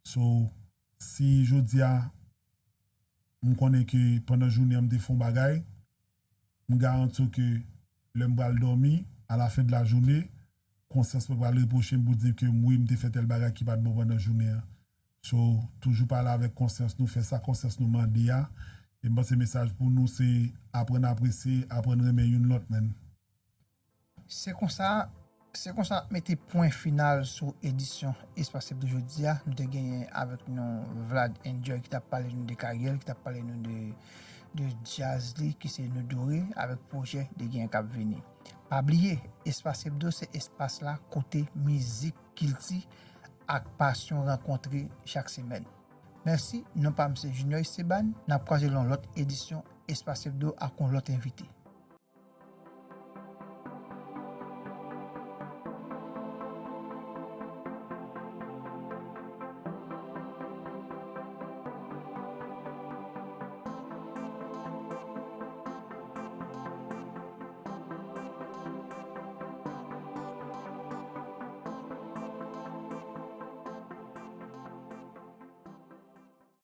So, si jodi a, m konnen ke pandan jounen an m te fè yon bagay, m garanti w ke lè m pral dòmi, a la fen de la jounen, konsyans mwen pral repwoche m pou di m ke m, wi, m te fè tèl bagay ki pa t bon pandan jounen an. So, toujou pale avèk konsyans nou, fè sa konsyans nou mande a. E m panse mesaj pou nou se aprann apresye, aprann renmen youn lòt, menn. Se konsa, se konsa mete pwen final sou edisyon Espas Ebdo jodi a. Nou te genyen avèk nou Vlad Enjoy ki t ap pale nou de karyè l, ki t ap pale nou de, de djaz li, ki se Nou Dore, avèk pwojè de genyen k ap vini. Pa bliye, Espas Ebdo se espas la kote mizik, kilti ak pasyon rankontre chak semèn. Mèsi, non pa m se Junior Esteban. N ap kwaze l yon lòt edisyon Espas Ebdo ak yon lòt envite.